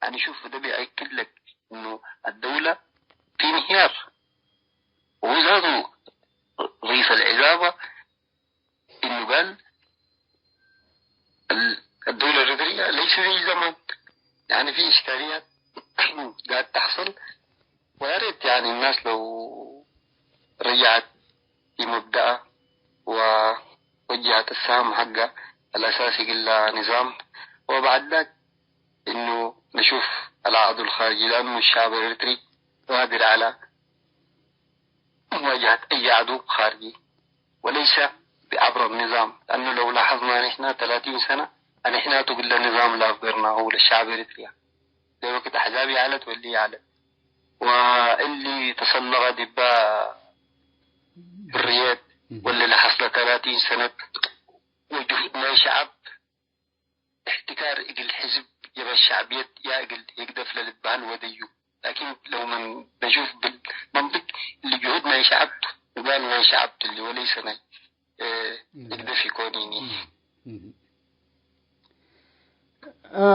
ያኒ ሹፍ፣ እደ ቢአክድ ለክ እኑ አደውለ ፊ እንህያር። ወሁ ዛቱ ረኢስ አልዕዛበ እኑ ጋል ال-، الدولة الإريترية ليس زي زمان، يعني في إشكاليات قاعد تحصل، ويا ريت يعني الناس لو رجعت لمبدأها ووجهت السهم حقها الأساسي قلها نظام، وبعد ذاك إنه نشوف العدو الخارجي، لأنه الشعب الإريتري قادر على مواجهة أي عدو خارجي، وليس بعبر النظام، لأنه لو لاحظنا نحن ثلاثين سنة أنحنا تقول النظام لا أفقرناه للشعب الإريتري. لوقت أحزاب يعلت واللي يعلت. واللي تسلغ دبا حريات واللي لحصل ثلاثين سنة وجهود ما شعب احتكار እግል ሕዝብ የበ ሸዕብየት ያ እግል ህግደፍ ለልትበሀል ወደዩ። ላኪን ለው ምን ነሹፍ ብል መንጥቅ እሊ ጅሁድ ናይ ሸዐብ ቱ፣ ንዳል ናይ ሸዐብ ቱ እሊ ወለይሰ ናይ፣ እ፣ እም። ህግደፍ ኢኮን ኢኒ። እም። እም። አ፣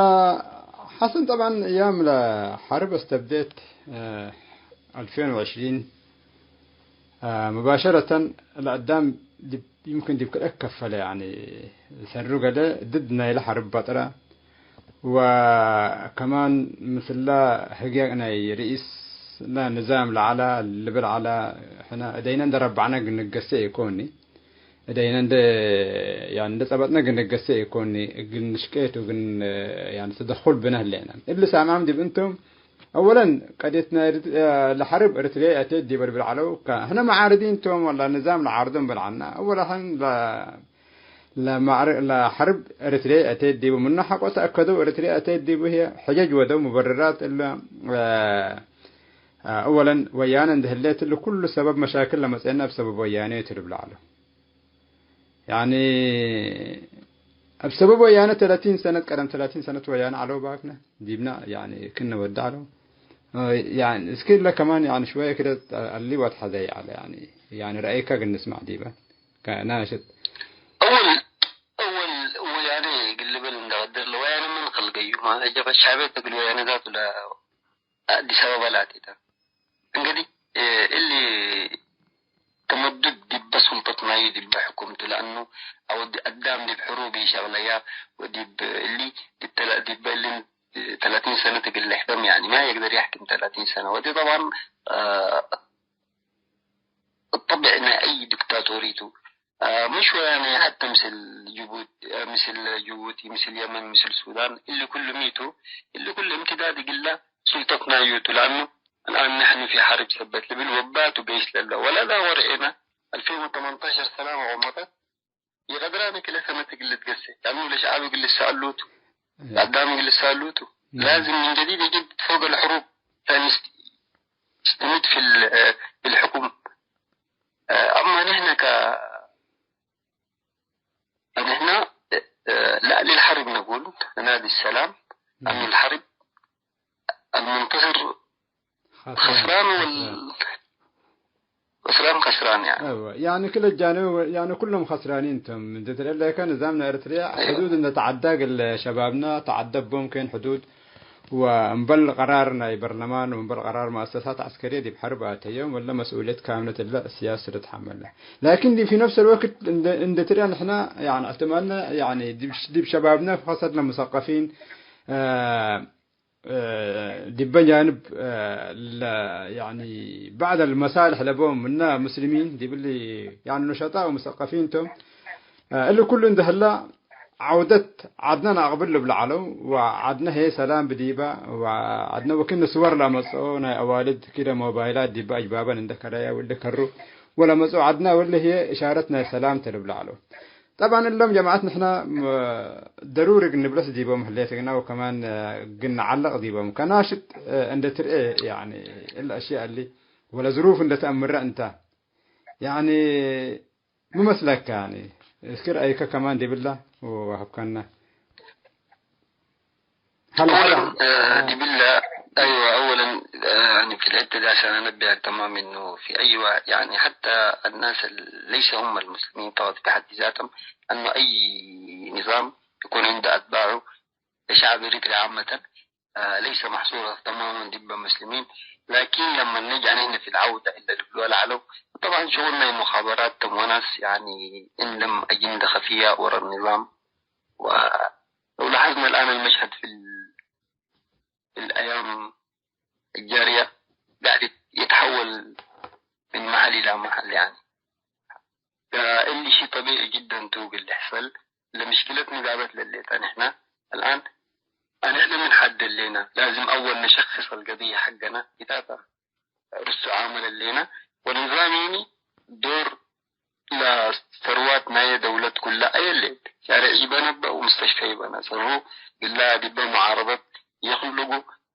ሐሰን ጠብዓን እያም ለሐርብ አስተብዴት፣ እ፣ አልፌን ወዕሽሪን፣ አ፣ ሙባሸረተን ለአዳም ዲብ፣ ይምክን ዲብ ክልኤ ከፈለ፣ ያኒ፣ ሰሩ ገሌ ድድ ናይለ ሐርብ በጥረ፣ ወከማን ምስለ ህግየ ናይ ርኢስ ለንዛም ለዐለ ልብል ዐለ፣ ሕነ እደይነ እንደ ረበዕነ እግል ንገሴ ኢኮኒ፣ እደይነ እንደ፣ ያኒ፣ እንደ ጸበጥነ እግል ንገሴ ኢኮኒ፣ እግል ንሽቄቱ ግን፣ ያኒ፣ ተደኹል ብነ ህሌነ። እሊ ሳማም ዲብ እንቱም፣ አወለን፣ ቀድየት ናይ ኤርት-፣ ለሐርብ ኤርትርየ አቴት ዲበ ልብል ዐለው፣ ከ-፣ ሕነ መዓርዲን ቶም ወላ ንዛም ለዓርዶም ብልዓና። አወል አሕን ለ-፣ ለማዕር-፣ ለሐርብ ኤርትርየ አቴት ዲቡ፣ ምኑ ሐቆ ተአከደው ኤርትርየ አቴት ዲቡ ህዬ፣ ሕጀጅ ወደው፣ ሙበርራት እለ፣ አ፣ አወለን ወያነ እንደ ህሌት እሊ ኩሉ ሰበብ መሻክል ለመጽአነ እብ ሰበብ ወያኔ ቱ ልብል ዐለው። ያኒ፣ እብ ሰበብ ወያነ ተለቲን ሰነት፣ ቀደም ተለቲን ሰነት ወያነ ዐለው ባክነ፣ ዲብነ፣ ያኒ፣ ክነ ወደ ዐለው። ያኒ፣ እስኪ እለ ከማን፣ ያኒ፣ ሽወየ ክደ አሊ ወትሐዘይ ዐለ፣ ያኒ፣ ያኒ፣ ረአይከ ግን ንስማዕ ዲበ፣ ከናሽጥ። አወል፣ አወል ወያነ እግል ልበል እንደ ቀድር፣ ለወያነ ምን ከልገዩ፣ ማለት፣ ጀብሀት ሸዕብየት እግል ወያነ ዛቱ ለ-፣ አዲስ አበባ ላቴ ተ። እንግዲህ፣ እ፣ እሊ ተመዱድ ዲበ ሱልጠት ናዩ ዲበ ሕኩምቱ፣ ለአኑ አወዲ አዳም ዲብ ሕሩብ ኢሸቅለያ ወዲብ እሊ ዲብ ተለ-፣ ዲበ እሊ ተላቲን ሰነት እግል ልሕከም፣ ያኒ ማ የቅደር ያሕክም ተላቲን ሰነ። ወዲ ጠብዓን፣ አ፣ الطبع ናይ አይ ዲክታቶሪ ቱ። አ፣ ምሽ ወያነ ሐተ ምስል ጅቡቲ፣ አ፣ ምስል ጅቡቲ፣ ምስል የመን፣ ምስል ሱዳን፣ እሊ ኩሉ ሚቱ፣ እሊ ኩሉ እምትዳድ እግለ ሱልጠት ናዩ ቱ። ለአኑ الآن نحن في حرب ሰበት ልብል ወባቱ ገይስ ለለ ወለላ ወርኤነ አልፌን ወተመንተሸር ሰላም ወመጠት ኢቀድራነ ክለ ሰነት እግል ልትገሴ። ያኑ ለሸዓብ እግል ልሰአሉቱ፣ ለአዳም እግል ልሰአሉቱ። ላዝም ምን ጀዲድ የጅብ ፎቅ አልሕሩብ ተንስ-፣ ተስትምድ ፊል-፣ ፊልሕኩም። አማ ንሕነ ከ-፣ ንሕነ ለአሊ ልሐርብ ነቁል ነናዲ ሰላም፣ አሚ ልሐርብ አልሙንተስር ኸስራን ወል-፣ ኸስራን፣ ኸስራን ያኒ። አወ፣ ያኒ ክለ ጃንብ ወ-፣ ያኒ ኩሎም ኸስራኒን ቶም። እንተ ትረለከ ንዛም ናይ ኤርትርያ ሕዱድ እንደ ተዓዳ እግል ሸባብና ተዓደቦም ከን ሕዱድ ወእምበል ቀራር ናይ በርለማን ወእምበል ቀራር መአሰሳት ዐስከርየ ዲብ ሐርብ አተዮም ወለ መስኡልየት ካምለት እለ ስያስ ልትሐመለ። ላኪን ዲ ፊ ነፍስ አልወቅት እንደ፣ እንደ ትርያ ንሕና ያኒ እሕትማልነ ያኒ ዲብ፣ ዲብ ሸባብነ ፈሰድነ ሙሰቀፊን፣ አ፣ እ፣ ዲበ ጃንብ፣ እ፣ ለ-፣ ያኒ ባዕድ አልመሳልሕ ለቦም ምነ ሙስሊሚን ዲብሊ፣ ያኒ ኑሸጣ ወሙሰቀፊን ቶም። እ፣ እሊ ኩሉ እንደ ህላ ዐውደት ዐድነ ነአቅብል ልብለ ዐለው፣ ወዐድነ ህዬ ሰላም ብዲበ፣ ወዐድነ ወክን ስወር ለአመጽኦ ናይ አዋልድ ክደ ሞባይላት ዲበ አጅባበን እንደ ከረየ ወእንደ ከሩ ወለመጽኦ ዐድነ ወእሊ ህዬ እሻረት ናይ ሰላም ተ ልብለ ዐለው። ጠብዓን እሎም ጀማዐት ንሕና ም-፣ ደሩሪ እግል ንብለስ ዲቦም ህሌት ግና ወከማን፣ እ፣ እግል ነዐልቅ ዲቦም። ከናሽጥ፣ እ፣ እንደ ትርኤ፣ ያኒ፣ እለ አሽያእ እሊ ወለ ዝሩፍ እንደ ተአምረ እንተ፣ ያኒ፣ ሚ መስለከ፣ ያኒ፣ እስክ ረአይከ ከማን ዲብላ ወሀብከነ። هل أولاً، هذا، آه، آه. دي بالله، أيوة، أولاً، آه، يعني في الحتة دي عشان أنبهك تمام إنه في أي وقت، يعني حتى الناس ال-، ليس هم المسلمين طبعاً في حد ذاتهم، أنه أي نظام يكون عنده أتباعه، الشعب الإريتري عامة، آه، ليس محصورة تماماً دب مسلمين، لكن لما نجي نحن في العودة إلا الدول علو، طبعاً شغلنا مخابرات وناس يعني عندهم أجندة خفية ورا النظام. ولو لاحظنا الآن المشهد في ال-، في الأيام الجارية قاعد يتحول من محل إلى محل يعني. فإن شيء طبيعي جداً توقع اللي يحصل لمشكلة نقابة لليتا نحن الآن. نحن من حد لنا لازم أول نشخص القضية حقنا كتابة ርሱ ዓመል ህሌነ፣ ወንዛም ዶር ለሰርዋት ናየ ደውለት ኩለ አየሌት፣ ሻርዕ ጅበ ነበ ወሙስተሽፈ ይበነ። ሰሩ ግላ ዲበ ሙዓረደት ይክልጉ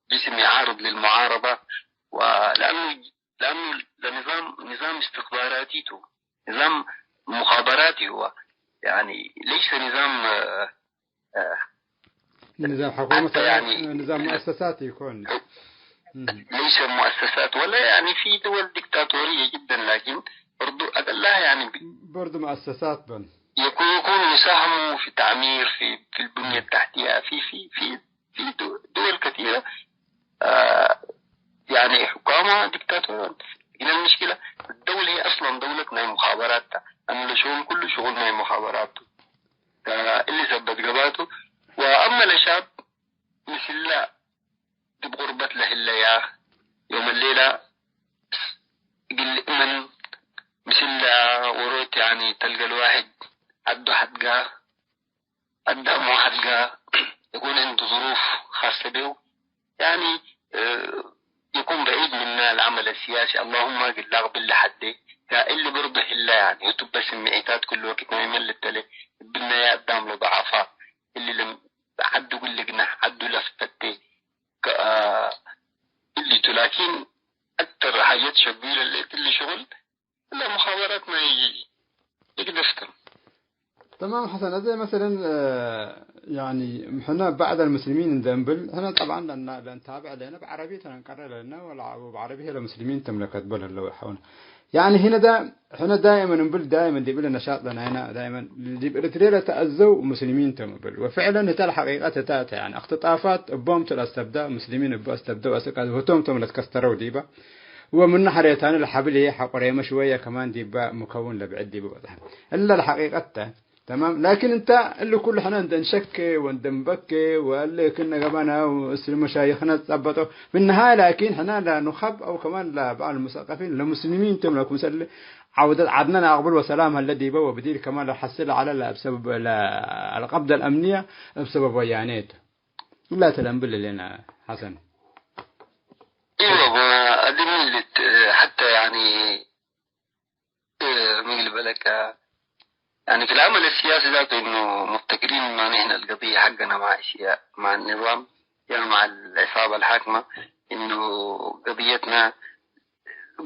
ጅስም ይዓርድ ልልሙዓረደ፣ ወለአኑ፣ ለአኑ ለንዛም፣ ንዛም እስትኽባራቲ ቱ፣ ንዛም ሙኻበራት ህወ፣ ያኒ ለይሰ ንዛም፣ እ፣ ንዛም ሐኩመት፣ ሐታ ያኒ ንዛም ሙአሰሳት ይኮን። እም። ليس مؤسسات ولا يعني في دول ديكتاتورية جدًا، لكن برضو أقلها يعني ب-، برضو مؤسسات بن. يكون، يكون يساهموا في تعمير في، في البنية التحتية في، في، في، في دو-، دول كثيرة. آه، يعني حكامها ديكتاتورية. هنا المشكلة الدولة هي أصلًا دولة ما هي مخابرات. أنا الشغل كله شغل ما هي مخابرات. እሊ ሰበት ገብአቱ። ወአመ ለሻብ ምስለ ዲብ ቁርበት ለህለያ፣ ዮም ሌላ እግል ምን ምስለ ወሮት፣ ያኒ፣ ተልገ ለዋሕድ ዐዱ ሐድጋ፣ አዳም ወሐድጋ፣ እኩን ዕንዱ ዙሩፍ ካሰ ቤው፣ ያኒ፣ እ፣ የኩን በዒድ ምነ ለዐመል ሲያሲ፣ አላሁመ እግል ለአቅብል ለሐዴ፣ ጋ እሊ ብርዱ ህለ፣ ያኒ፣ ህቱ በ ስምዒታት ክሉ ወቅት ናይመ ልተሌ፣ እብናየ አዳም ለደዓፋ፣ እሊ ለም ዐዱ እግል ልግነሕ፣ ዐዱ ለፈቴ፣ ከ-፣ አ፣ እሊ ቱ። ላኪን አክተር ሓጀት ሸቢለ ለእትሊ ሽቁል፣ ለሙኻበራት ናይ ህግደፍ ተ። ተማም ሐሰን፣ አዜ መሰለን፣ እ፣ ያኒ፣ ሕነ ባዕድ አልሙስሊሚን እንደ እንብል፣ ሕነ ጠብዓን ለና-፣ ለንታብዕ ለነ፣ ብዐረቢ ተነንቀረ ለነ፣ ወለዐቡ ብዐረቢ ህለ ሙስሊሚን ተምለከት በል ህለው ሐውነ። ያኒ ህነ ዳ-፣ ሕነ ዳይመን እምብል ዳይመን ዲብ እለ ነሻጥ ለናይና ዳይመን ዲብ ኤረትርየ ለተአዘው ሙስሊሚን ቶም እብል። ወፍዕለን ህተ ለሐቂቀት ህተ ተ፣ ያኒ እክትጣፋት እቦም ቱ ለአስተብዳ፣ ሙስሊሚን እቡ አስተብደው አስክ አዝህቶም ቶም ለትከስተረው ዲበ። ወምኑ ሐሬታኒ ለሐብል ህዬ ሐቆሬመ ሽወየ ከማን ዲበ ሙከውን ለብዕድ ዲቡ በጽሐ። እለ ለሐቂቀት ተ። ተማም። ላኪን እንተ እሊ ኩሉ ሕነ እንደ እንሸኬ ወእንደ እንበኬ ወእሊ ክነ ገበና ወእስል መሻይኽነ ትጸበጦ። ብንሃይ ላኪን ሕነ ለኑኸብ አው ከማን ለበዓል ሙሰቀፊን ለሙስሊሚን ቶም ለኩምሰል ዐውደት ዐድነ ለአቅብል ወሰላም ሀለ ዲበ ወብዲር ከማን ለሐስል ዐለ ለእብ ሰበብ ለአልቀብደ አልአምንየ እብ ሰበብ ወያኔ ቱ። እላ ተለንብል እሌነ ሐሰን። ኢወ፣ አድሚልት ሐተ ያኒ እ፣ ምን ልበለከ፣ ያኒ ክል አመል ሲያሲ ዛቱ እኑ ሙፍተክሪን ማ ንሕነ አልቀድየ ሐቀነ መዓ እስያ፣ መዓ ንዛም፣ ያ መዓ አልዕሳበ አልሓክመ፣ እኑ ቀድየትና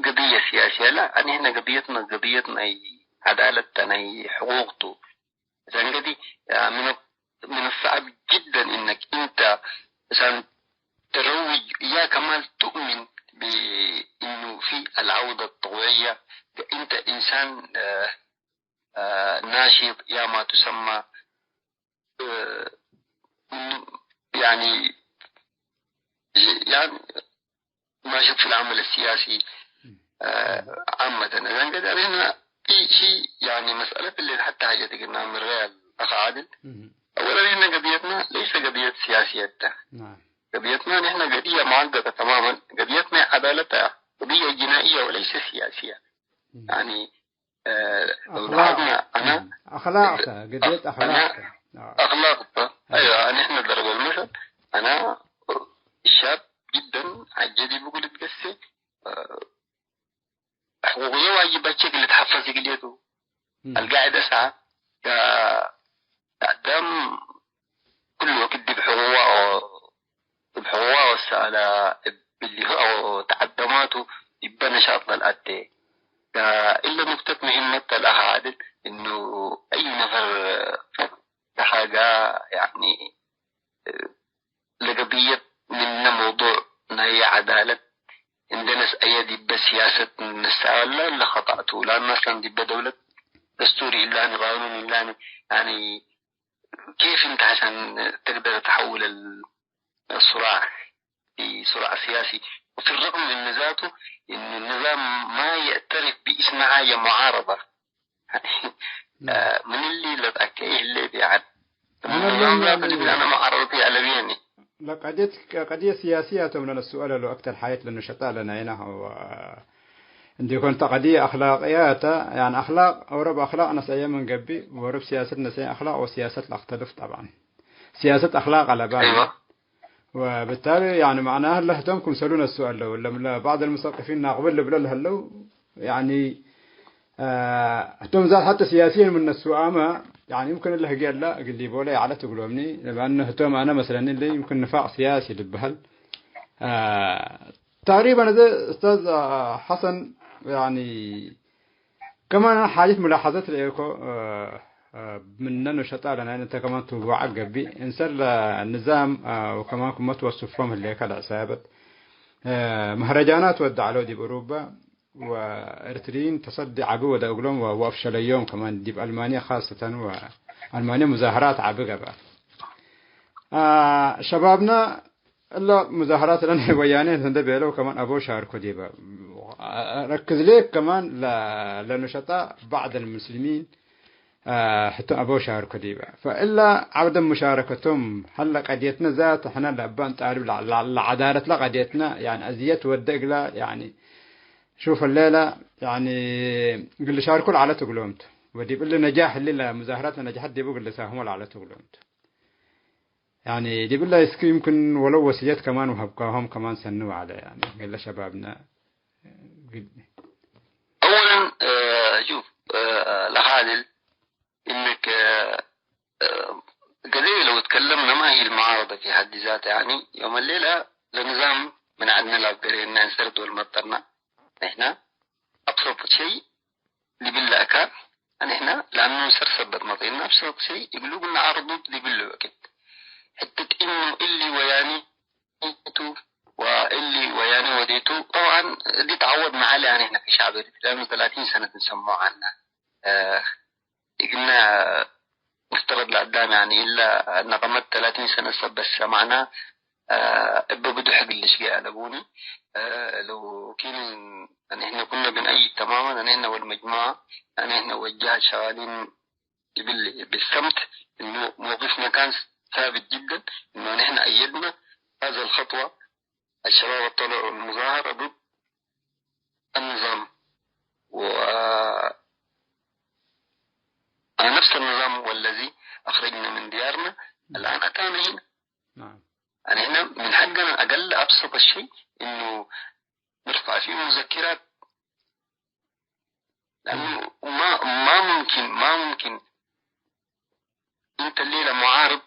ቀድየ ሲያሲየ ላ፣ ንሕነ ቀድየትና ቀድየት ናይ ዐዳለት ተ፣ ናይ ሕቁቅ ቱ። عشان كده، آه، من من الصعب جدًا إنك أنت عشان تروج يا كمال تؤمن بإنه في العودة الطبيعية، أنت إنسان، آه، آه، ناشط يا ما تسمى، آه، يعني، يعني ناشط في العمل السياسي، آه، عامة. إذا قد علينا في شيء، يعني، مسألة اللي حتى حاجة قلنا من ريال أخ عادل. أولًا، إحنا قضيتنا ليس قضية سياسية. نعم. قضيتنا نحن قضية معقدة تمامًا. قضيتنا عدالتها قضية جنائية وليس سياسية. يعني، آه، لو أخلاق. لاحظنا، أنا أخلاق، قضية أخلاق. أنا أخلاق. أيوة، أنا، إحنا ضرب المثل. أنا شاب جدًا، عجلي بقول تقسي، آه، حقوقي واجبات شكل تحفظ قليته. القاعدة ساعة، يا قدام كل وقت دي بحقوقه ብሕዋወሰ ለእብ እሊሁ አው ተዐደማቱ እበ ነሻጥ ለልአቴ። እለ ኑክተት መሂመት ለአካድል እኑ፣ አይ ነፈር ተሃጋ፣ ያኒ፣ ለገድየት ምነ መውዱዕ ናይ ዐዳለት እንዴ ነስአየ ዲበ ሲያሰት ንነስአለ ለኸጠእ ቱ። ለአነ አስለን ዲበ ደውለት ደስቱር ኢላኒ፣ ቃኑን ኢላኒ፣ ያኒ ኬፍ እንተ ሐሰን ትግደር ተሐውል ሱራዕ ሱራዕ ሲያሲ፣ ወፊ ረቅም ምን ዛቱ እኑ ንዛም ማ የዕተርፍ ብእስመሃ የሙዓረዳ። ምን እሊ ለትአከየ ህሌት፣ ያኒ፣ አነ ንዛም ዛቱ ዲብ አነ ሙዓረደት ይዐለብየኒ። ለቀድየት፣ ቀድየት ሲያሲያቶም ለነስአለ ሉ አክተር ሓየት ለነሸጣ ለናይና እንዲኮን ተቀድየ አክላቅያተ፣ ያኒ አክላቅ፣ ወረብ አክላቅ ነስአየ ምን ገብእ፣ ወረብ ሲያሰት ነስአየ አክላቅ ወሲያሰት ለአክተልፍ ጠብዓን። ሲያሰት አክላቅ አለባን። አይዋ። ወብታሊ፣ ያኒ፣ መዕናህ ለህቶም ክምሰሉ ነስኡ አለው። እለም ለባዕድ አልሙሰቅፊን ናቅብል ልብሎ ለህለው፣ ያኒ፣ አ፣ ህቶም ዛት ሐተ ሲያሲየን ምን ነስኡ አመ፣ ያኒ፣ ይምክን እለ ህግየ እለ እግል ሊቦለ ይዐለት እግሎምኒ። ለአነ ህቶም አነ መስለኒ እሊ ይምክን ንፋቅ ሲያሲ ልበሀል። አ፣ ተቅሪበን እዘ ኡስታዝ፣ አ፣ ሐሰን፣ ያኒ፣ ከማን ሓጀት ሙላሐዘት ለኤኮ፣ እ፣ እ፣ ምነ ኑሸጣ ለናይነ እንተ ከማን ትውበዐ ገብእ፣ እንሰር ለንዛም፣ እ፣ ወከማን ክመ ትወስፎም ህሌከ ለዕሳበት፣ እ፣ መህረጃናት ወደ ዐለው ዲብ እሩበ፣ ወኤርትርይን ተሰዲ ዐቢ ወደ እግሎም ወ-፣ ወአፍሸለዮም ከማን ዲብ አልማንየ ካሰተን ወአልማንየ ሙዛህራት ዐቢ ገብአት። አ፣ ሸባብነ እለ ሙዛህራት ለናይ ወያኔ እንዴ ቤለው ከማን አበው ሻርኮ ዲበ። ረክዝ ሌክ ከማን ለ-፣ ለኑሸጣ ባዕድ አልሙስሊሚን፣ አ፣ ህቶም አበው ሻርኮ ዲበ። ፈእለ ዐውደ ሙሻረከቶም ሀለ ቀድየትነ ዛት ሕነ ለእበ እንጣልብ ለ-፣ ለ-፣ ለዐዳለት ለቀድየትነ፣ ያኒ፣ አዝየት ወደ እግለ፣ ያኒ፣ ሹፍ ሌለ፣ ያኒ፣ እግል ሻርኮ ለዐለት እግሎም ቱ። ወዲብ እሊ ነጃሕ እሊ ለሙዛህራት ለነጅሐት ዲቡ እግል ሳህሞ ለዐለት እግሎም ቱ። ያኒ ዲብለ እስክ ይምክን ወለው ወስየት ከማን ወሀብካሆም ከማን ሰኒ ወዐለ፣ ያኒ እለ ሸባብነ ግድ። أولًا، آه، شوف، آه، ለካልል እነክ፣ آه، ገዜ ለው ትከለምነ ማ ህይ ልመዓረደ ፊ ሐድ ዛተ፣ ያኒ ዮም ሌለ ለንዛም ምን ዐድነ ላብ ገሬነ እንሰርድ ወልመጠርና ንሕና አብሰጥ ሸይ ዲብለ አካን፣ አንሕና ለአኑ እንሰር ሰበት መጽእና፣ አብሰጥ ሸይ እግሉ ግነ አርዱት ዲብለ ወቅት። ሕትት እኑ እሊ ወያኒ ቱ ወእሊ ወያኒ ወዴቱ፣ ጠብዓን፣ እዲ ተዐወድነ ዐለ፣ አንሕና ፊሽ ሸዕብ ኤሪትርያ ምን ተላቲን ሰነት እንሰምዖ ዐልነ። እ፣ እግልነ ሙፍተረድ ለአዳም፣ ያኒ፣ እለ ነቀመት ተላቲን ሰነት ሰብ በስ ሰማዕነ፣ እ፣ እበ ብዱሕ እግል ልሽጌ አለቡኒ። እ፣ ለው ኪን ንሕነ ኩነ ብንአይድ ተማመን፣ ንሕነ ወልመጅሙዐ፣ ንሕነ ወልጀሃት ሸጋሊን እብል ብሰምት እኑ መውቂፍነ ካን ሳብት ጅደን፣ እኑ ንሕነ አየድነ ሀዘ ልከጥወ። الشباب الطلع المظاهرة ضد النظام، و نفس النظام والذي أخرجنا من ديارنا الآن أتانا هنا. نعم. يعني إحنا من حقنا أقل أبسط الشيء إنه نرفع فيه مذكرات، لأنه ما، ما ممكن، ما ممكن انت الليلة معارض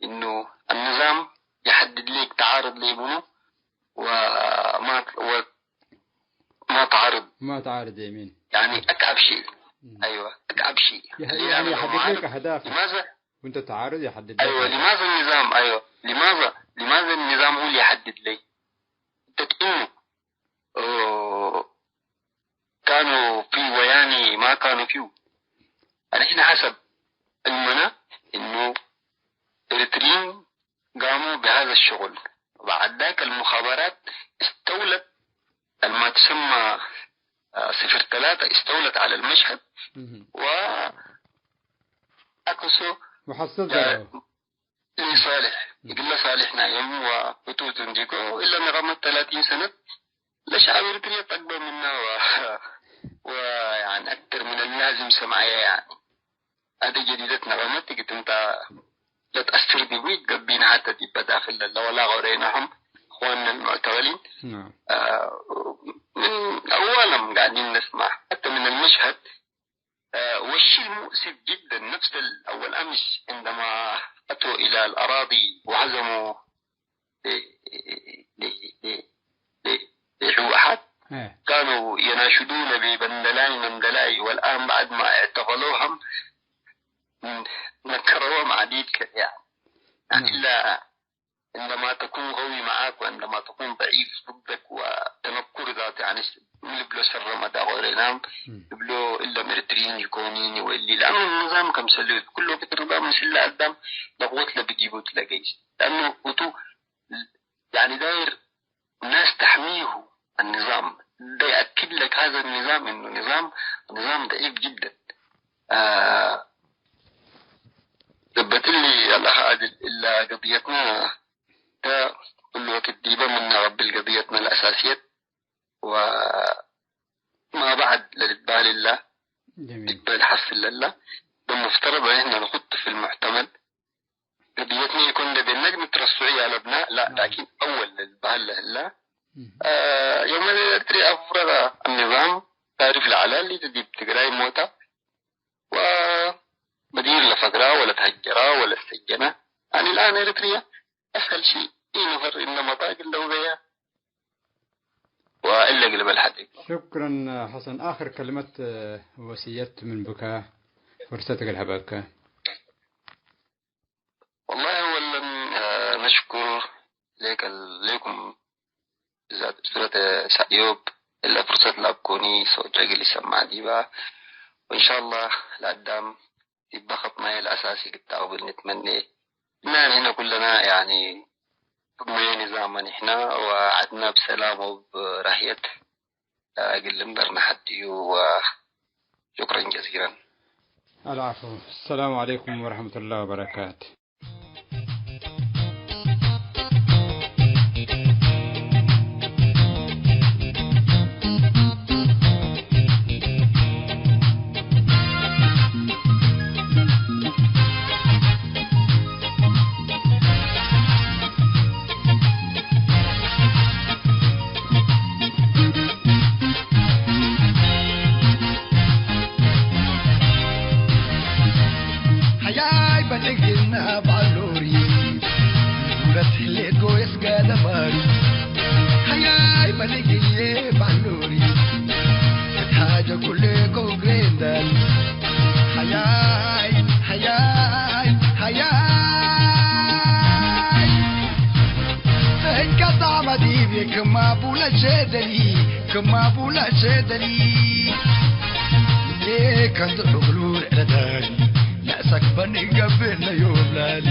انه النظام يحدد ليك تعارض ليه منو وما، وما تعارض. ما تعارض يمين. يعني اكعب شيء. مم. ايوه، اكعب شيء. يح-، اللي يعني انا يحدد لك معارض. اهدافك. لماذا؟ وانت تعارض يحدد لك ايوه، اهدافك. لماذا النظام؟ ايوه، لماذا، لماذا النظام هو اللي يحدد لي؟ انت تقول، أوه، كانوا في وياني ما كانوا فيه. نحن حسب علمنا إنه إريتريين قاموا بهذا الشغل، وبعد ذاك المخابرات استولت الما تسمى، آه، صفر ثلاثة استولت على المشهد مهم. وعكسوا وحصلت جا-، له. ለሳልሕ፣ እግለ ሳልሕ ናዮም ወህቱት እንዲኮ፣ እለ ነቀመት ተላቲን ሰነት ለሸዐብ ኤሪትርየ ጠግበ ምና ወ-፣ ወ-፣ ያኒ አክተር ምን ላዝም ሰምዐየ። ያኒ አደ ጀዲደት ነቀመት እግል እንተ ለትአስር ዲቡ ኢትገብኢነ ሐተ ዲበ ዳክል ለለ ወላ ቀሬናሆም እኽዋንነ ልሙዕተቀሊን፣ ናም። አ፣ ምን አዋለም ጋዕዲን ነስማዕ ሐተ ምን አልመሽሀድ والشيء المؤسف جدًا، نفس أول أمس عندما أتوا إلى الأراضي وهجموا ل-، ل-، ل-، ل-، لهوحات، إيه. كانوا يناشدون بمندلاي مندلاي، والآن بعد ما اعتقلوهم نكروهم عديد ك-، يعني. نعم. إلا عندما تكون قوي معاك وعندما تكون ضعيف ضدك وتنكر ذاته، يعني، ምን ልብሎ ሰረ መዳቆሬናም እም። ልብሎ እሎም ኤርትርይን ኢኮኒን ወእሊ፣ ለአኑ ንዛም ከምሰሉ ኩሉ ክትርዳ ምስለ አዳም ለቅወት ለብዲቡት ለገይስ። ለአኑ እቱ፣ ያኒ፣ ዳይር ናስ ተሕሚሁ አልንዛም። ዳ ይአክድ ለክ ሀዘ ንዛም እኑ ንዛም፣ ንዛም ደዒፍ ጅደን። አ፣ ዘበትሊ አልአኽ ዓድል፣ እላ ገድየትና ተ፣ ኩሉ ወቅት ዲበ ምን ነቀብል ገድየትና ለአሳስየት ወማ በዕድ ለልባል እላ ጀሚል። ልባል ሐስል ለላ፣ በሙፍተረድ ወንሕነ ንኹቱ ፊል ሙሕተመል። ገድየትና ኢኮን ለቤለግ ንትረስዑ ያለብና፣ ላ፣ ናም። ላኪን አወል ለልባል ለህላ፣ እም። አ፣ የውመ ኤርትርየ አፍረረ አልንዛም፣ ታሪፍ ለዐለ እሊ ዲብ ትግራይ ሞታ፣ ወመዲር ለፈግራ ወለትሀጀራ ወለትሰጀነ። አኒ ለአን ኤረትርየ አስሀል ሺ ኢነፈር እለ መጣ እግል ደውገየ ወእለ እግል በልሐት ኢኮን። ሹክረን ሐሰን። አክር ከልመት ወስየት ምን ብከ ፍርሰት እግል ሀበከ። ወላሂ አወለን ነሽኩር ሌከ ሌኩም ብዛት እሱረት ሰእዮብ እለ ፍርሰት ለአብኮኒ ሰውት እግል ኢሰማዕ ዲባ። ወእንሻአላህ ለአዳም ዲበ ከጥናየ ለአሳሲ ክታቅብል ንትመኔ። እና ንሕነ ኩለና ያኒ እብ መየ ንዛም ንሕነ ወዐድነ እብ ሰላም ወእብ ራህየት እግል ልንበር ነሐድዩ ወሹክረን ጀዚረን። አልዓፉ። አሰላሙ ዐለይኩም ወረሕመቱላሂ ወበረካቱ። ሐያይ በልግና ባሎሪ፣ ዱረት ሌጎ የስገደ ባሪ። ሐያይ በልግዬ ባሎሪ፣ እታጀ ኩሌ ኮግሬንዳል። ሐያይ፣ ሐያይ፣ ሐያይ። እንቀጣ መዲቤ ክማ ቡለቼ ደሊ፣ ክማ ቡላ ሸደሊ፣ እንዴ ከንቱ እግሉ ለዳሊ፣ ለአሰክበኒ ገብእ ለዮብላሊ።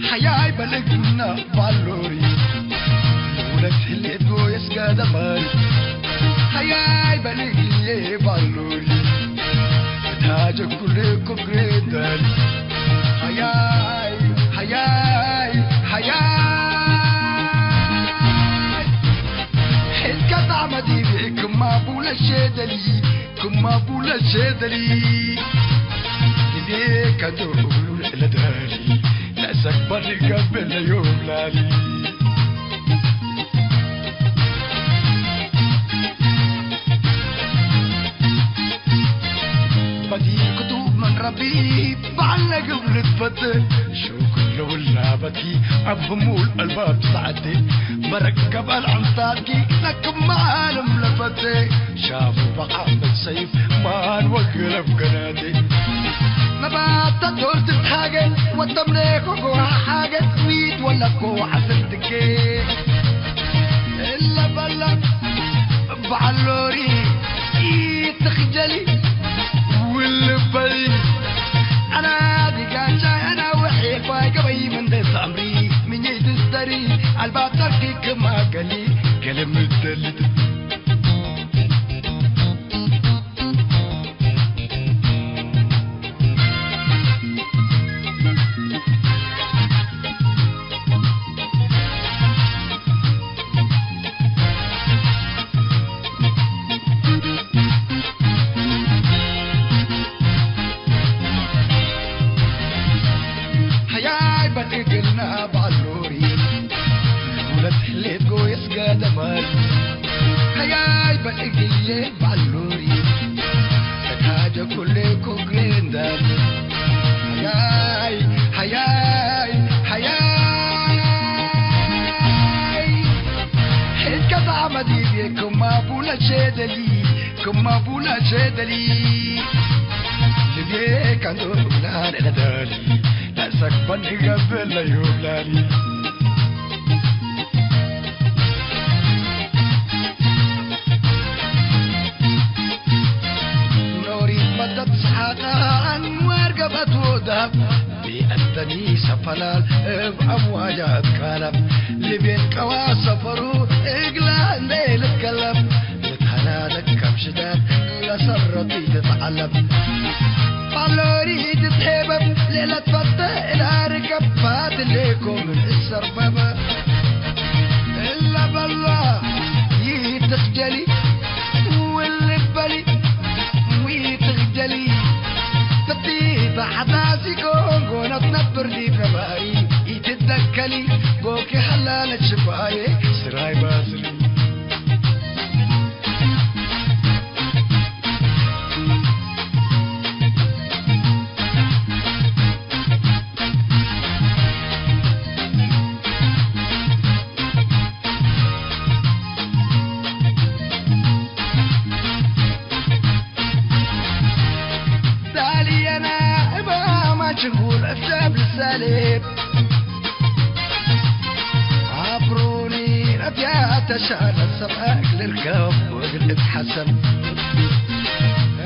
ሐያይ በልግና ባሎሪ፣ ለውለት ህሌት ጎየስ ገደማሪ። ሐያይ በልግዬ ባሎሪ፣ ታጀ ኩል ኩብሬ ዳሊ። ሐያይ፣ ሐያይ፣ ሐያይ። ሕልከት አመዲቤ ክማ ቡለ ሸደሊ፣ ክማ ቡለ ሸደሊ። ጊዜ ከንቱ ለዳሊ፣ ለሰክበር ገብእ ለዮብላሊ። በቲ ክቱብ ምን ረቢ በዐል ለግብ ልትፈት ሹክር ለውላ በቲ አብ ህሙል አልባብ ሰዓት በረከብ አልዐምሳትኪ ለክማ ዓለም ለፈት ሻፉ በቃ ምን ሰይፍ ማን ወግረብ ገናቴ መባተ ዶር ትትሃገ ወተምኔኮ ጎሃ ሓገ ዊት ወለኮ ዐስር ትኬ እለ በላ በዐሎሪ ኢትኽጀሊ ውልበይ አና ዲጋቻ አና ወሒፋይ ገበይ ምን ደስ አምሪ ምኝይ ትስተሪ አልባብ ተርኪ ክማ ገሊ ገለ ምደልት ሐያይ በልግልና ባሎሪ፣ ሁለት ህሌት ጎየስ ገደማሪ። ሐያይ በልግዬ ባሎሪ፣ ተታጀ ኩሌ ኩግሬንዳሪ። ሐያይ፣ ሐያይ፣ ሐያይ። ሕድ ከጣመ ዲቤ ክማ ቡለ ሼደሊ፣ ክማ ቡለ ሼደሊ። ልቤ ከንቱ ላለ ለደሊ፣ ለሰክበን ገብእ ለዩብላሊ። ኖሪት መደት ሰሓቃ አንዋር ገብአት ወደሀብ፣ ቢአተኒ ሰፈላል እብ አምዋጃ እትካለብ፣ ልቤን ቀዋ ሰፈሩ እግላ እንዴ ልትከለብ፣ ልትሀናደግ ከም ሽዳድ ለሰረቱ ኢትትዐለብ። ፋሎሪ ኢትትሄበብ፣ ሌለት ፈተ እላ ርከብ ፋትሌኮ ምን እሰርበበ። እለ በላ ይትክጀሊ፣ ውልበሊ፣ ዊትክጀሊ። ፍቲተ ሐዳሲ ጎንጎነት ነብር ዲብ ነባሪ፣ ኢትደከሊ፣ ቦኪ ሐላለት ሽባዬ፣ ስራይ ባስሪ። ዳልየና እባማ ችንጉር እፍሰብ ልሳሌብ። አብሮኒ ረብያ ተሻለ ሰብአክ ልርከብ ወእግል እትሐሰብ።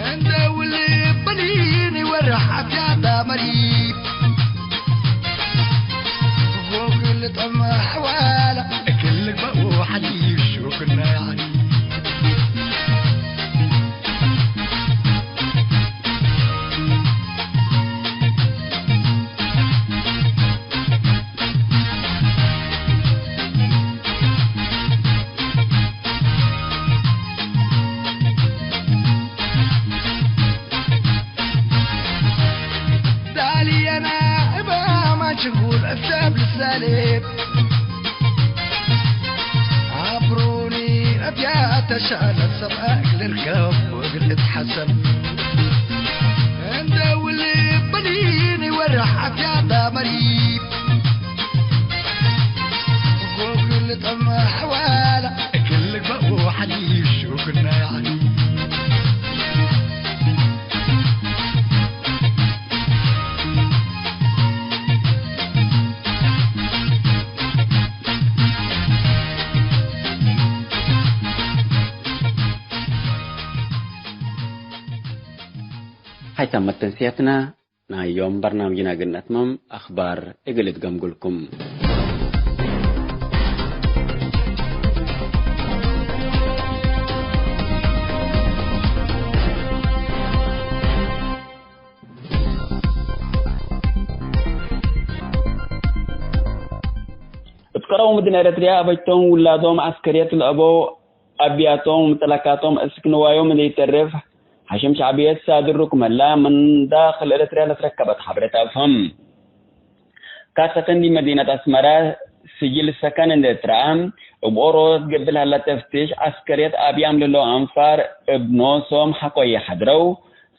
እንደ ውልበሊኒ ወረሕ አፍያ ዳመሪ። ፎቅ ልጠመ ሐዋላ እግል ልግበኡ ሐሊብ ሹክና ያኒ። ዳልየና እባማ ችንጉር እፍሰብ ልሳሌብ። አብሮኒ ረብያ ተሻለ ሰብአክ ልርከብ ወእግል እትሐሰብ። እንደ ውልበሊኒ ወረሕ አፍያ ዳመሪ። ፎቅ ልጠመ ሐዋላ እግል ልግበኡ ሐሊብ ሹክና ያኒ። እተ መተንስያትና ናይ ዮም በርናምጅና እግል ነትመም፣ አኽባር እግል እትገምጉልኩም። እት ቀረው ምድን ኤረትርያ አበጅቶም ውላዶም ዐስከርየት ለአበው አብያቶም ምጥለካቶም እስክ ንዋዮም እንዴ ኢተርፍ፣ ሐሽም ሸዕብየት ሳድሩ ክመላ ምን ዳክል ኤረትርያ ለትረከበት ሐብሬት አፍህም። ካሰተን ዲብ መዲነት አስመረ ስጅል ሰከን እንዴ ትረአ፣ እብ ኦሮት ገብእ ለሀለ ተፍቲሽ ዐስከርየት አብያም ልለው አንፋር እብ ኖሶም ሐቆየ ሐድረው፣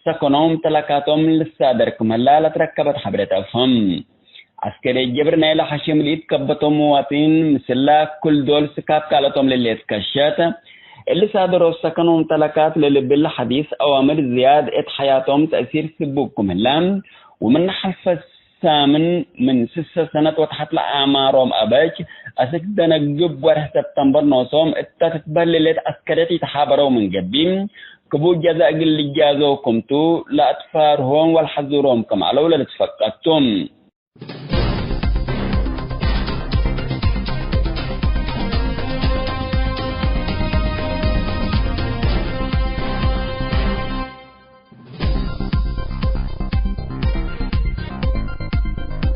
ሰከኖም ምጥለካቶም ልሳደር ክመላ ለትረከበት ሐብሬት አፍህም። ዐስከርየት ጀብር ናይለ ሐሽም ለኢትከበቶም ሙዋጥኒን ምስላ ክል ዶል ስካብ ካልአቶም ለልትከሸት፣ እሊ ሳደሮ ሰከን ወምተለካት ለልብል ሐዲስ አዋምር ዝያድ እት ሐያቶም ተእሲር ስቡብ ክም ህለ፣ ወምን ሐልፈ ሳምን ምን ስሰ ሰነት ወተሐት ለአዕማሮም አበጅ፣ አስክ ደነግብ ወርሕ ሰብተምበር ኖሶም እተ ትትበህል ለሌት ዐስከርየት ኢተሓበረው ምን ገብእ፣ ክቡድ ጀዛእ እግል ልጃዘው ክምቱ፣ ለአትፋርሆም ወለሐዙሮም ክም ዐለው ለልትፈቀድ ቱ።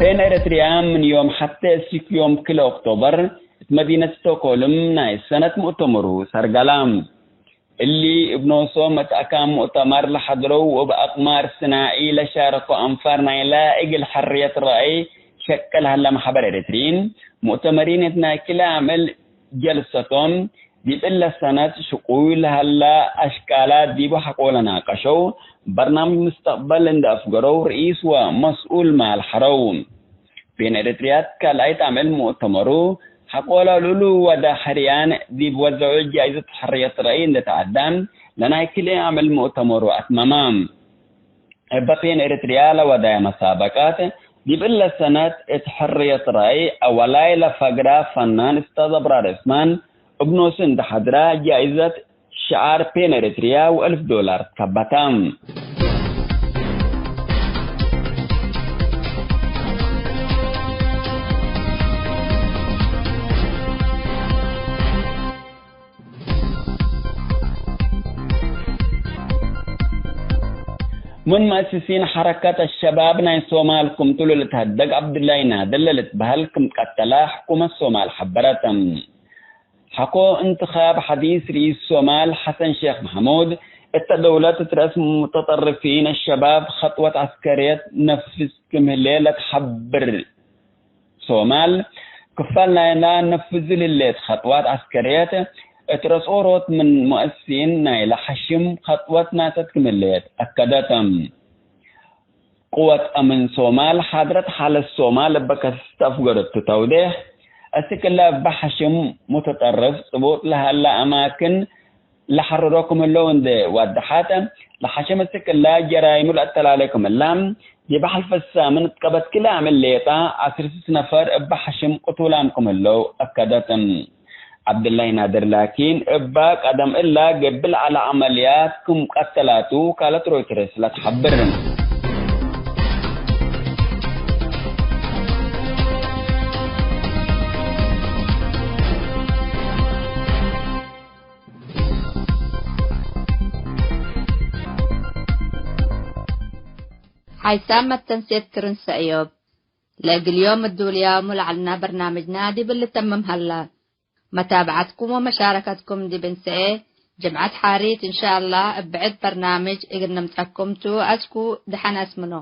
ፔን ኤረትርያ ምን ዮም ሐቴ እስክ ዮም ክለ ኦክቶበር እት መዲነት ስቶክሆልም ናይ ሰነት ሙእተመሩ ሰርገላ። እሊ እብ ኖሶም እት አካን ሙእተመር ለሐድረው ወእብ አቅማር ስናዒ ለሻረኮ አንፋር ናይላ እግል ሕርየት ረአይ ሸቅል ሀለ መሕበር ኤረትርዪን፣ ሙእተመሪን እት ናይ ክለ አምዕል ጀልሰቶም፣ ዲብ እለ ሰነት ሽቁይ ለሀላ አሽቃላት ዲቡ ሐቆ ለናቀሸው፣ በርናምጅ ሙስተቅበል እንዴ አፍገረው፣ ርኢስ ወመስኡል ማል ሐረው። ቤን ኤረትርያት ካልኣይት አምዕል ሙእተመሩ፣ ሐቆለ ልኡሉ ወዳ ሕርያን ዲብ ወዘዑ ጃይዘት ሕርየት ረአይ እንዴ ተዐዳን፣ ለናይ ክልኤ አምዕል ሙእተመሩ አትመማ። እበ ፔን ኤረትርያ ለወዳየ መሳበቃት፣ ዲብ እለ ሰነት እት ሕርየት ረአይ አወላይ ለፈግራ ፈናን እስታዝ አብራር ዑስማን እብ ኖሱ እንዴ ሐድራ፣ ጃይዘት ሽዓር ፔን ኤረትርያ ወአልፍ ዶላር ትከበታ። ምን መአስሲን ሐረከት አሸባብ ናይ ሶማል ክምቱ ለልትሀደግ ዐብዱላይ ናድር ለልትበህል ክም ቀተላ ሕኩመት ሶማል ሐበረት። ሐቆ እንትኻብ ሐዲስ ርኢስ ሶማል ሐሰን ሼክ መሐሙድ፣ እተ ደውለት እት ረአስ ሙተጠርፊን አሸባብ ኸጥወት ዐስከርየት ነፍስ ክም ህሌ ለትሐብር ሶማል፣ ክፋል ናይላ ነፍዝ ለህሌት ኸጥዋት ዐስከርየት፣ እት ረአስ ኦሮት ምን ሙአሲሲን ናይለ ሐሽም ኸጥወት ናሰት ክም ህሌት አከደት። ቅወት አምን ሶማል፣ ሓድረት ሓለት ሶማል እበ ከስስ ተአፍገረቱ ተውዴሕ፣ እስክ እለ እበ ሐሽም ሙተጠርፍ ጽቡጥ ለሀለ አማክን ለሐርሮ ክም ህለው እንዴ ዋደሐት፣ ለሐሽም እስክ እለ ጀራይሙ ለአተላሌ ክም እለ፣ ዲብ ሐልፈ ሳምን እት ቀበት ክልኤ አምዕል ሌጠ ዐስር ስስ ነፈር እበ ሐሽም ቅቱላም ክም ህለው አከደት። ዐብደላይ ናድር ላኪን፣ እበ ቀደም እለ ገብእ ለዐለ ዐመልያት ክም ቀተላቱ ውካለት ሮይተርስ ለትሐብር። ሓይሳም መተንሴት ክርን ሰእዮብ። ለእግል ዮም እዱልያሙ ለዐልና በርናምጅና ዲብ ልተምም ሀላ። መታብዐትኩም ወመሻረከትኩም ዲብ እንሰኤ ጅምዐት ሓሪት እንሻአላህ እብ ብዕድ በርናምጅ እግል ንምጸኩም ቱ። አስኩ ደሐን አስምኖ።